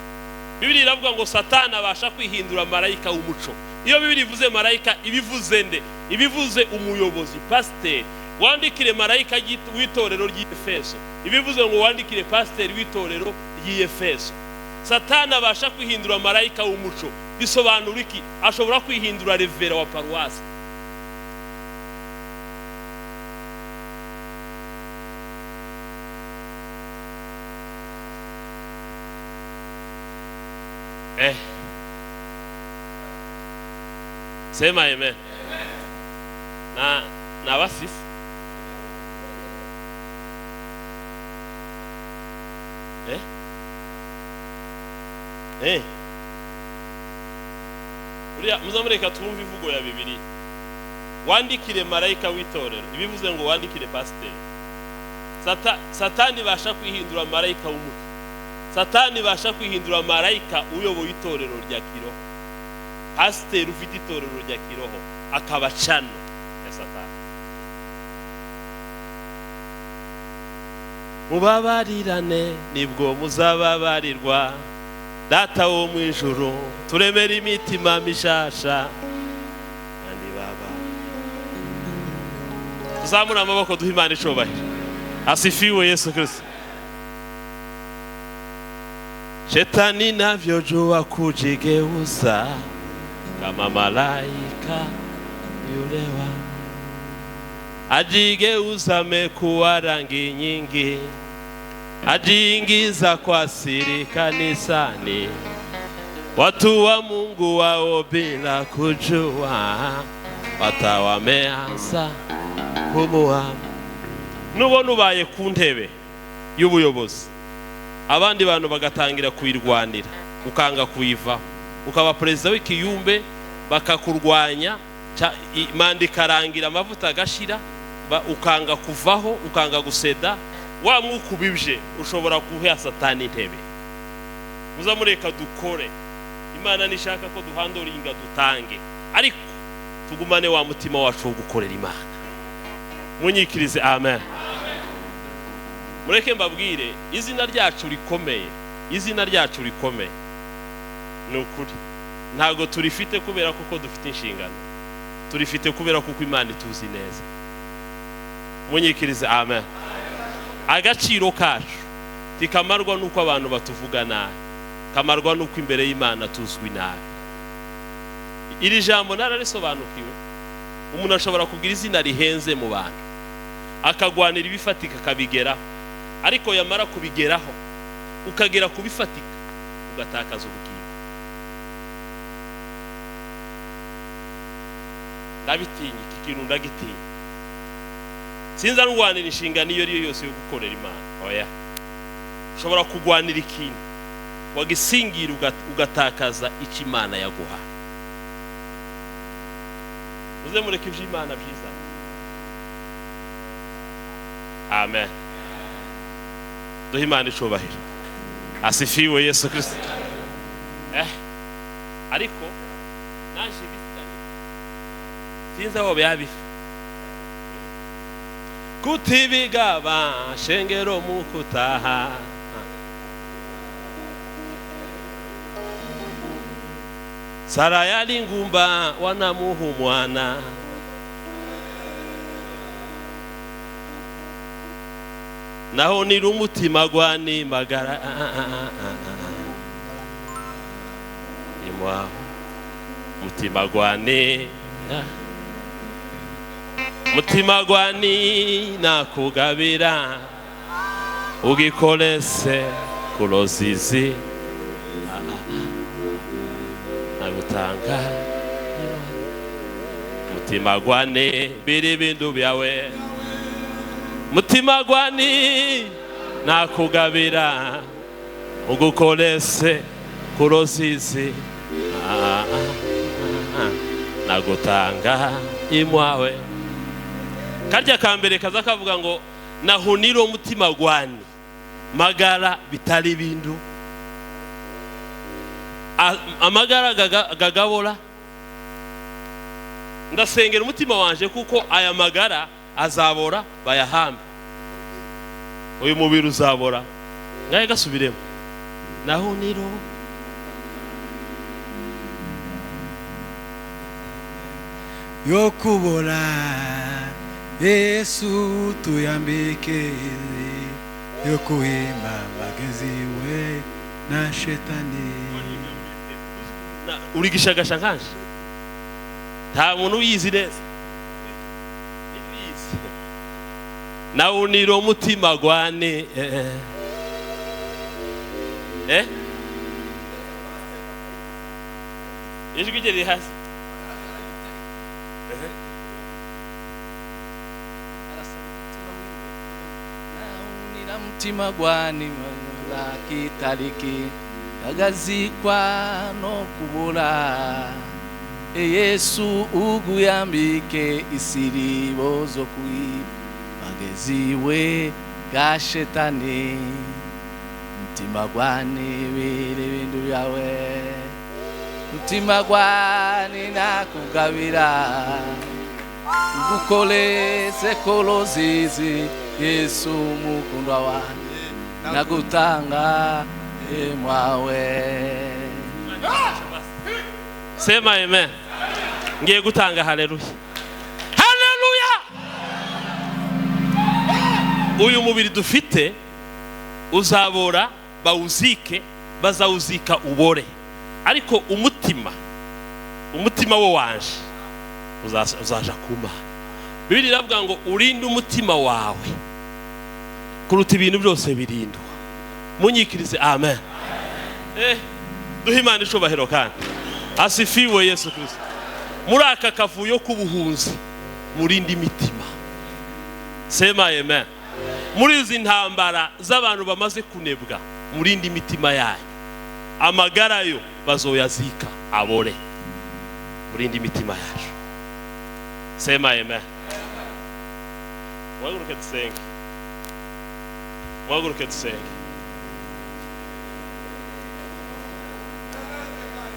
Bibiliya iravuga ngo Satani abasha kwihindura marayika w'umuco. Iyo Bibiliya ivuze marayika ibivuze nde? Ibivuze umuyobozi, pasiteri. Wandikire marayika w'itorero ry'Efeso, ibivuze ngo wandikire pasiteri w'itorero ry'Efeso. Satani abasha kwihindura marayika w'umuco. Bisobanura iki? Ashobora kwihindura revera wa paruwasi. Sema amen. Na basisi. Uriya muzamureka twumve ivugo ya Bibiliya. Wandikire marayika w'itorero, ibivuze ngo wandikire pasiteri. Satani ibasha kwihindura marayika w'umuco. Satani ibasha kwihindura marayika uyoboye itorero rya kiroho. Pasiteri ufite itorero rya kiroho akaba cano ya Satani. Mubabarirane nibwo muzababarirwa. Data wo mu ijuru turemera imitima mishasha. Kandi baba tuzamura amaboko duhe Imana icubahiro. Asifiwe Yesu Kristo. Shetani navyojua kujigeuza kama malaika yule wa ajigeuza, amekuwa rangi nyingi, ajiingiza kwa siri kanisani, watu wa Mungu wao bila kujua, watawameanza kumuha. Nubona ubaye ku ntebe y'ubuyobozi, abandi bantu bagatangira kuyirwanira, ukanga kuyivaho, ukaba perezida w'ikiyumbe bakakurwanya, manda ikarangira, amavuta agashira, ukanga kuvaho, ukanga guseda, wa mwuka ubibye ushobora guha Satani intebe. Muzamureka dukore. Imana nishaka ko duhandoringa dutange, ariko tugumane wa mutima wacu wo gukorera Imana. Munyikirize amen. Mureke mbabwire, izina ryacu rikomeye, izina ryacu rikomeye ni ukuri. Ntago turifite kubera kuko dufite inshingano, turifite kubera kuko Imana ituzi neza. Munyikirize amen. Agaciro kacu tikamarwa nuko abantu batuvuga nabi, kamarwa nuko imbere y'Imana tuzwi nabi. Iri jambo nararisobanukiwe. Umuntu ashobora kugira izina rihenze mu bantu, akagwanira ibifatika akabigeraho, ariko yamara kubigeraho ukagera kubifatika ugatakaza ubugingo. Ndabitinya iki kintu, ndagitinya. Sinza ndwanira inshingano iyo ariyo yose yo gukorera Imana. Oya, ushobora kugwanira ikintu wagisingira ugatakaza icyo Imana yaguhaye. Muze mureke iby'Imana byiza. Amen. Duhe Imana icubahiro. Asifiwe Yesu Kristo. Ariko naje bitari sinzi aho byabifa kutibigaba shengero mukutaha. Sara yali ngumba wanamuhu mwana. Naho ni rumutima gwani magara imwa mutima gwani mutima gwani nakugabira ugikolese kulozizi nagutanga mutima gwani biri bindu byawe mutima gwani nakugabira ugukolese kulozizi nagutanga imwawe. Karya kambere kaza kavuga ngo nahuniro mutima gwani magara bitari bindu amagara gagabora. Ndasengera umutima wanje kuko aya magara azabora bayahambe, uyu mubiri uzabora. Ngaye gasubiremo nahuniro yokubora Yesu tuyambike yokuhima bagenzi we na shetani. Urigishagasha nkanje nta muntu uyizi neza. Nawuniro mutima gwane ijwi riri hasi. Mutima gwani kitariki agazikwa no kubura Yesu uguyambike isiribo zo kui bageziwe Ga shetani mtima gwani biri bintu byawe mtima gwani nakugabira ngukoleze kolozizi Yesu mukundwa wanjye nagutanga emwawe. Sema amen. Ngiye gutanga haleluya, haleluya. Uyu mubiri dufite uzabora, bawuzike, bazawuzika ubore, ariko umutima, umutima wo wanje uzaja kuma. Bibiri iravuga ngo urinde umutima wawe kuruta ibintu byose birindwa. Munyikirize amen. Duhe Imana icubahiro kandi asifiwe Yesu Kristo. Muri aka kavuyo k'ubuhunzi, murinde imitima. Sema amen. Muri izi ntambara z'abantu bamaze kunebwa, murinde imitima yanyu. Amagara yo bazoyazika abore. Murinde imitima yacu. Sema amen. Muhaguruke dusenge, muhaguruke dusenge.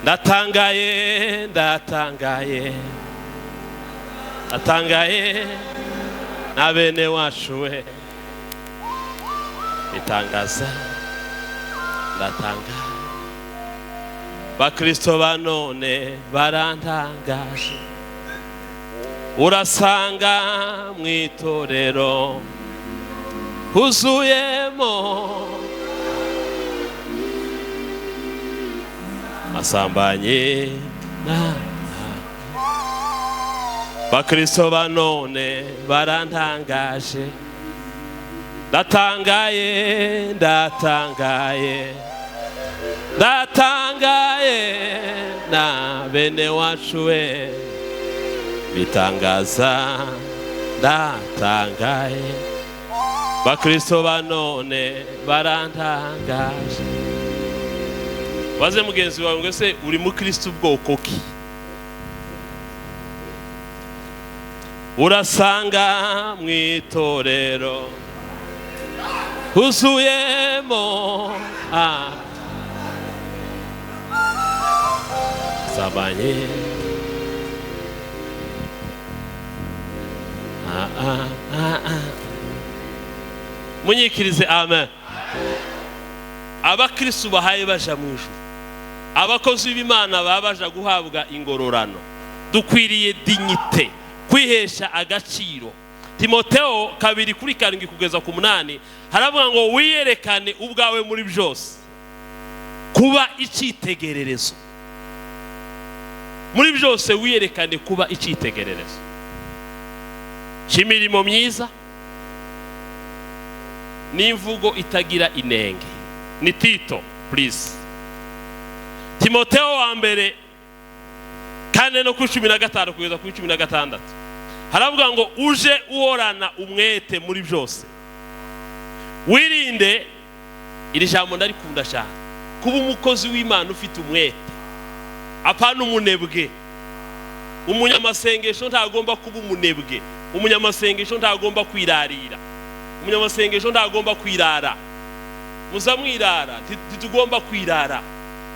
Ndatangaye, ndatangaye, ndatangaye na bene wacu we bitangaza. Ndatangaye, bakristo ba none barantangaje. Urasanga mu itorero huzuyemo asambanye na bakristo ba none barantangaje. Ndatangaye, ndatangaye, ndatangaye na bene wacu we bitangaza. Ndatangaye, bakristo ba none barantangaje. Waze mugenzi wawe ngo ese uri mukristo ubwoko ki? Urasanga mu itorero huzuyemo sabanye Munyikirize amen. Abakristo bahaye baja mu ijuru, abakozi b'Imana babaja guhabwa ingororano. Dukwiriye dignité, kwihesha agaciro. Timoteo 2:7 kugeza ku 8 haravuga ngo wiyerekane ubwawe muri byose kuba icyitegererezo. Muri byose wiyerekane kuba icyitegererezo cy'imirimo myiza n'imvugo itagira inenge. Ni Tito, please. Timoteo wa mbere 4:15 kugeza ku 16 haravuga ngo uje uhorana umwete muri byose, wirinde. Iri jambo ndarikunda cyane, kuba umukozi w'Imana ufite umwete, apana umunebwe. Umunyamasengesho ntagomba kuba umunebwe, umunyamasengesho ntagomba kwirarira, umunyamasengesho ntagomba kwirara. Muzamwirara, ntitugomba kwirara.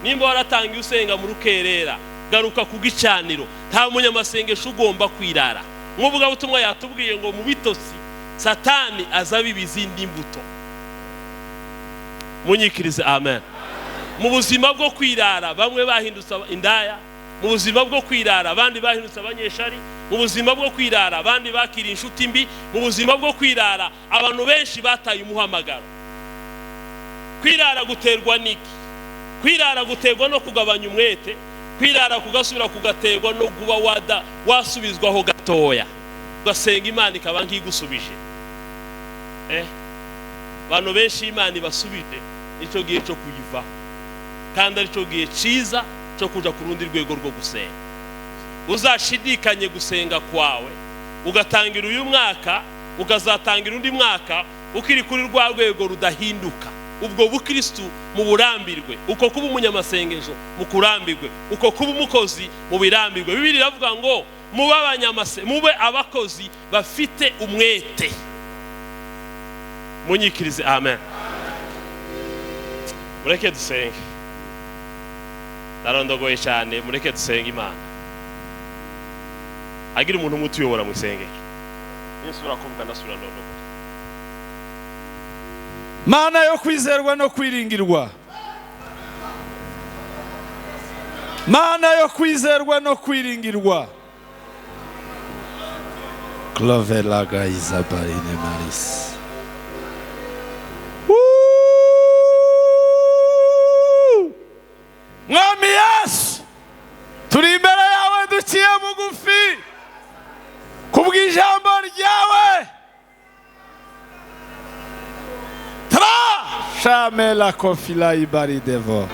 Nimba waratangiye usenga mu rukerera, garuka ku gicaniro. Nta munyamasengesho ugomba kwirara. Nk'uvuga butumwa yatubwiye ngo mu bitosi Satani azabiba izindi mbuto. Munyikirize amen. Mu buzima bwo kwirara bamwe bahindutse indaya, mu buzima bwo kwirara abandi bahindutse abanyeshari, mu buzima bwo kwirara abandi bakira inshuti mbi, mu buzima bwo kwirara abantu benshi bataye umuhamagaro. Kwirara guterwa niki? Kwirara guterwa no kugabanya umwete. Kwirara kugasubira kugaterwa no kuba wada wasubizwaho gatoya, ugasenga Imana ikaba nkigusubije. Bantu benshi Imana ibasubije nicyo gihe cyo kuyivaho, kandi aricyo gihe ciza cyo kuja ku rundi rwego rwo gusenga. Uzashidikanye gusenga kwawe, ugatangira uyu mwaka, ukazatangira undi mwaka ukiri kuri rwa rwego rudahinduka. Ubwo bukristu mu burambirwe, uko kuba umunyamasengesho mu kurambirwe, uko kuba umukozi mu birambirwe. Bibiri iravuga ngo mube mube abakozi bafite umwete. Munyikirize amen. Mureke dusenge. Ndarondogoye cyane. Mureke dusenge Imana. Agira umuntu umwe utuyobora mu isengesho, ninsubira kuvuga ndasubira ndondogoye. Mana yo kwizerwa no kwiringirwa, Mana yo kwizerwa no kwiringirwa. Clovelaga Isabaline Maris. Woo! Mwami Yesu, turi imbere yawe duciye bugufi kubw'ijambo ryawe. Tra shamela kofila ibari devo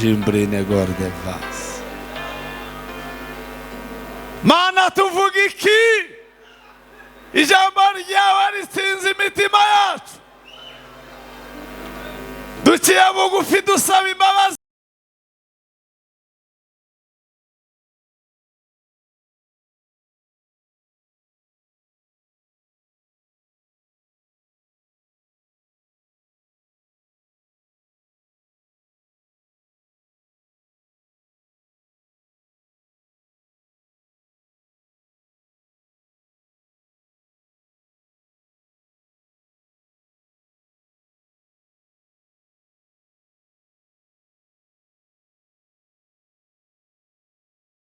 jimbrine gordevas. Mana, tuvuga iki? Ijambo ryawe ritsinze imitima yacu. Duciye bugufi dusaba imbabazi.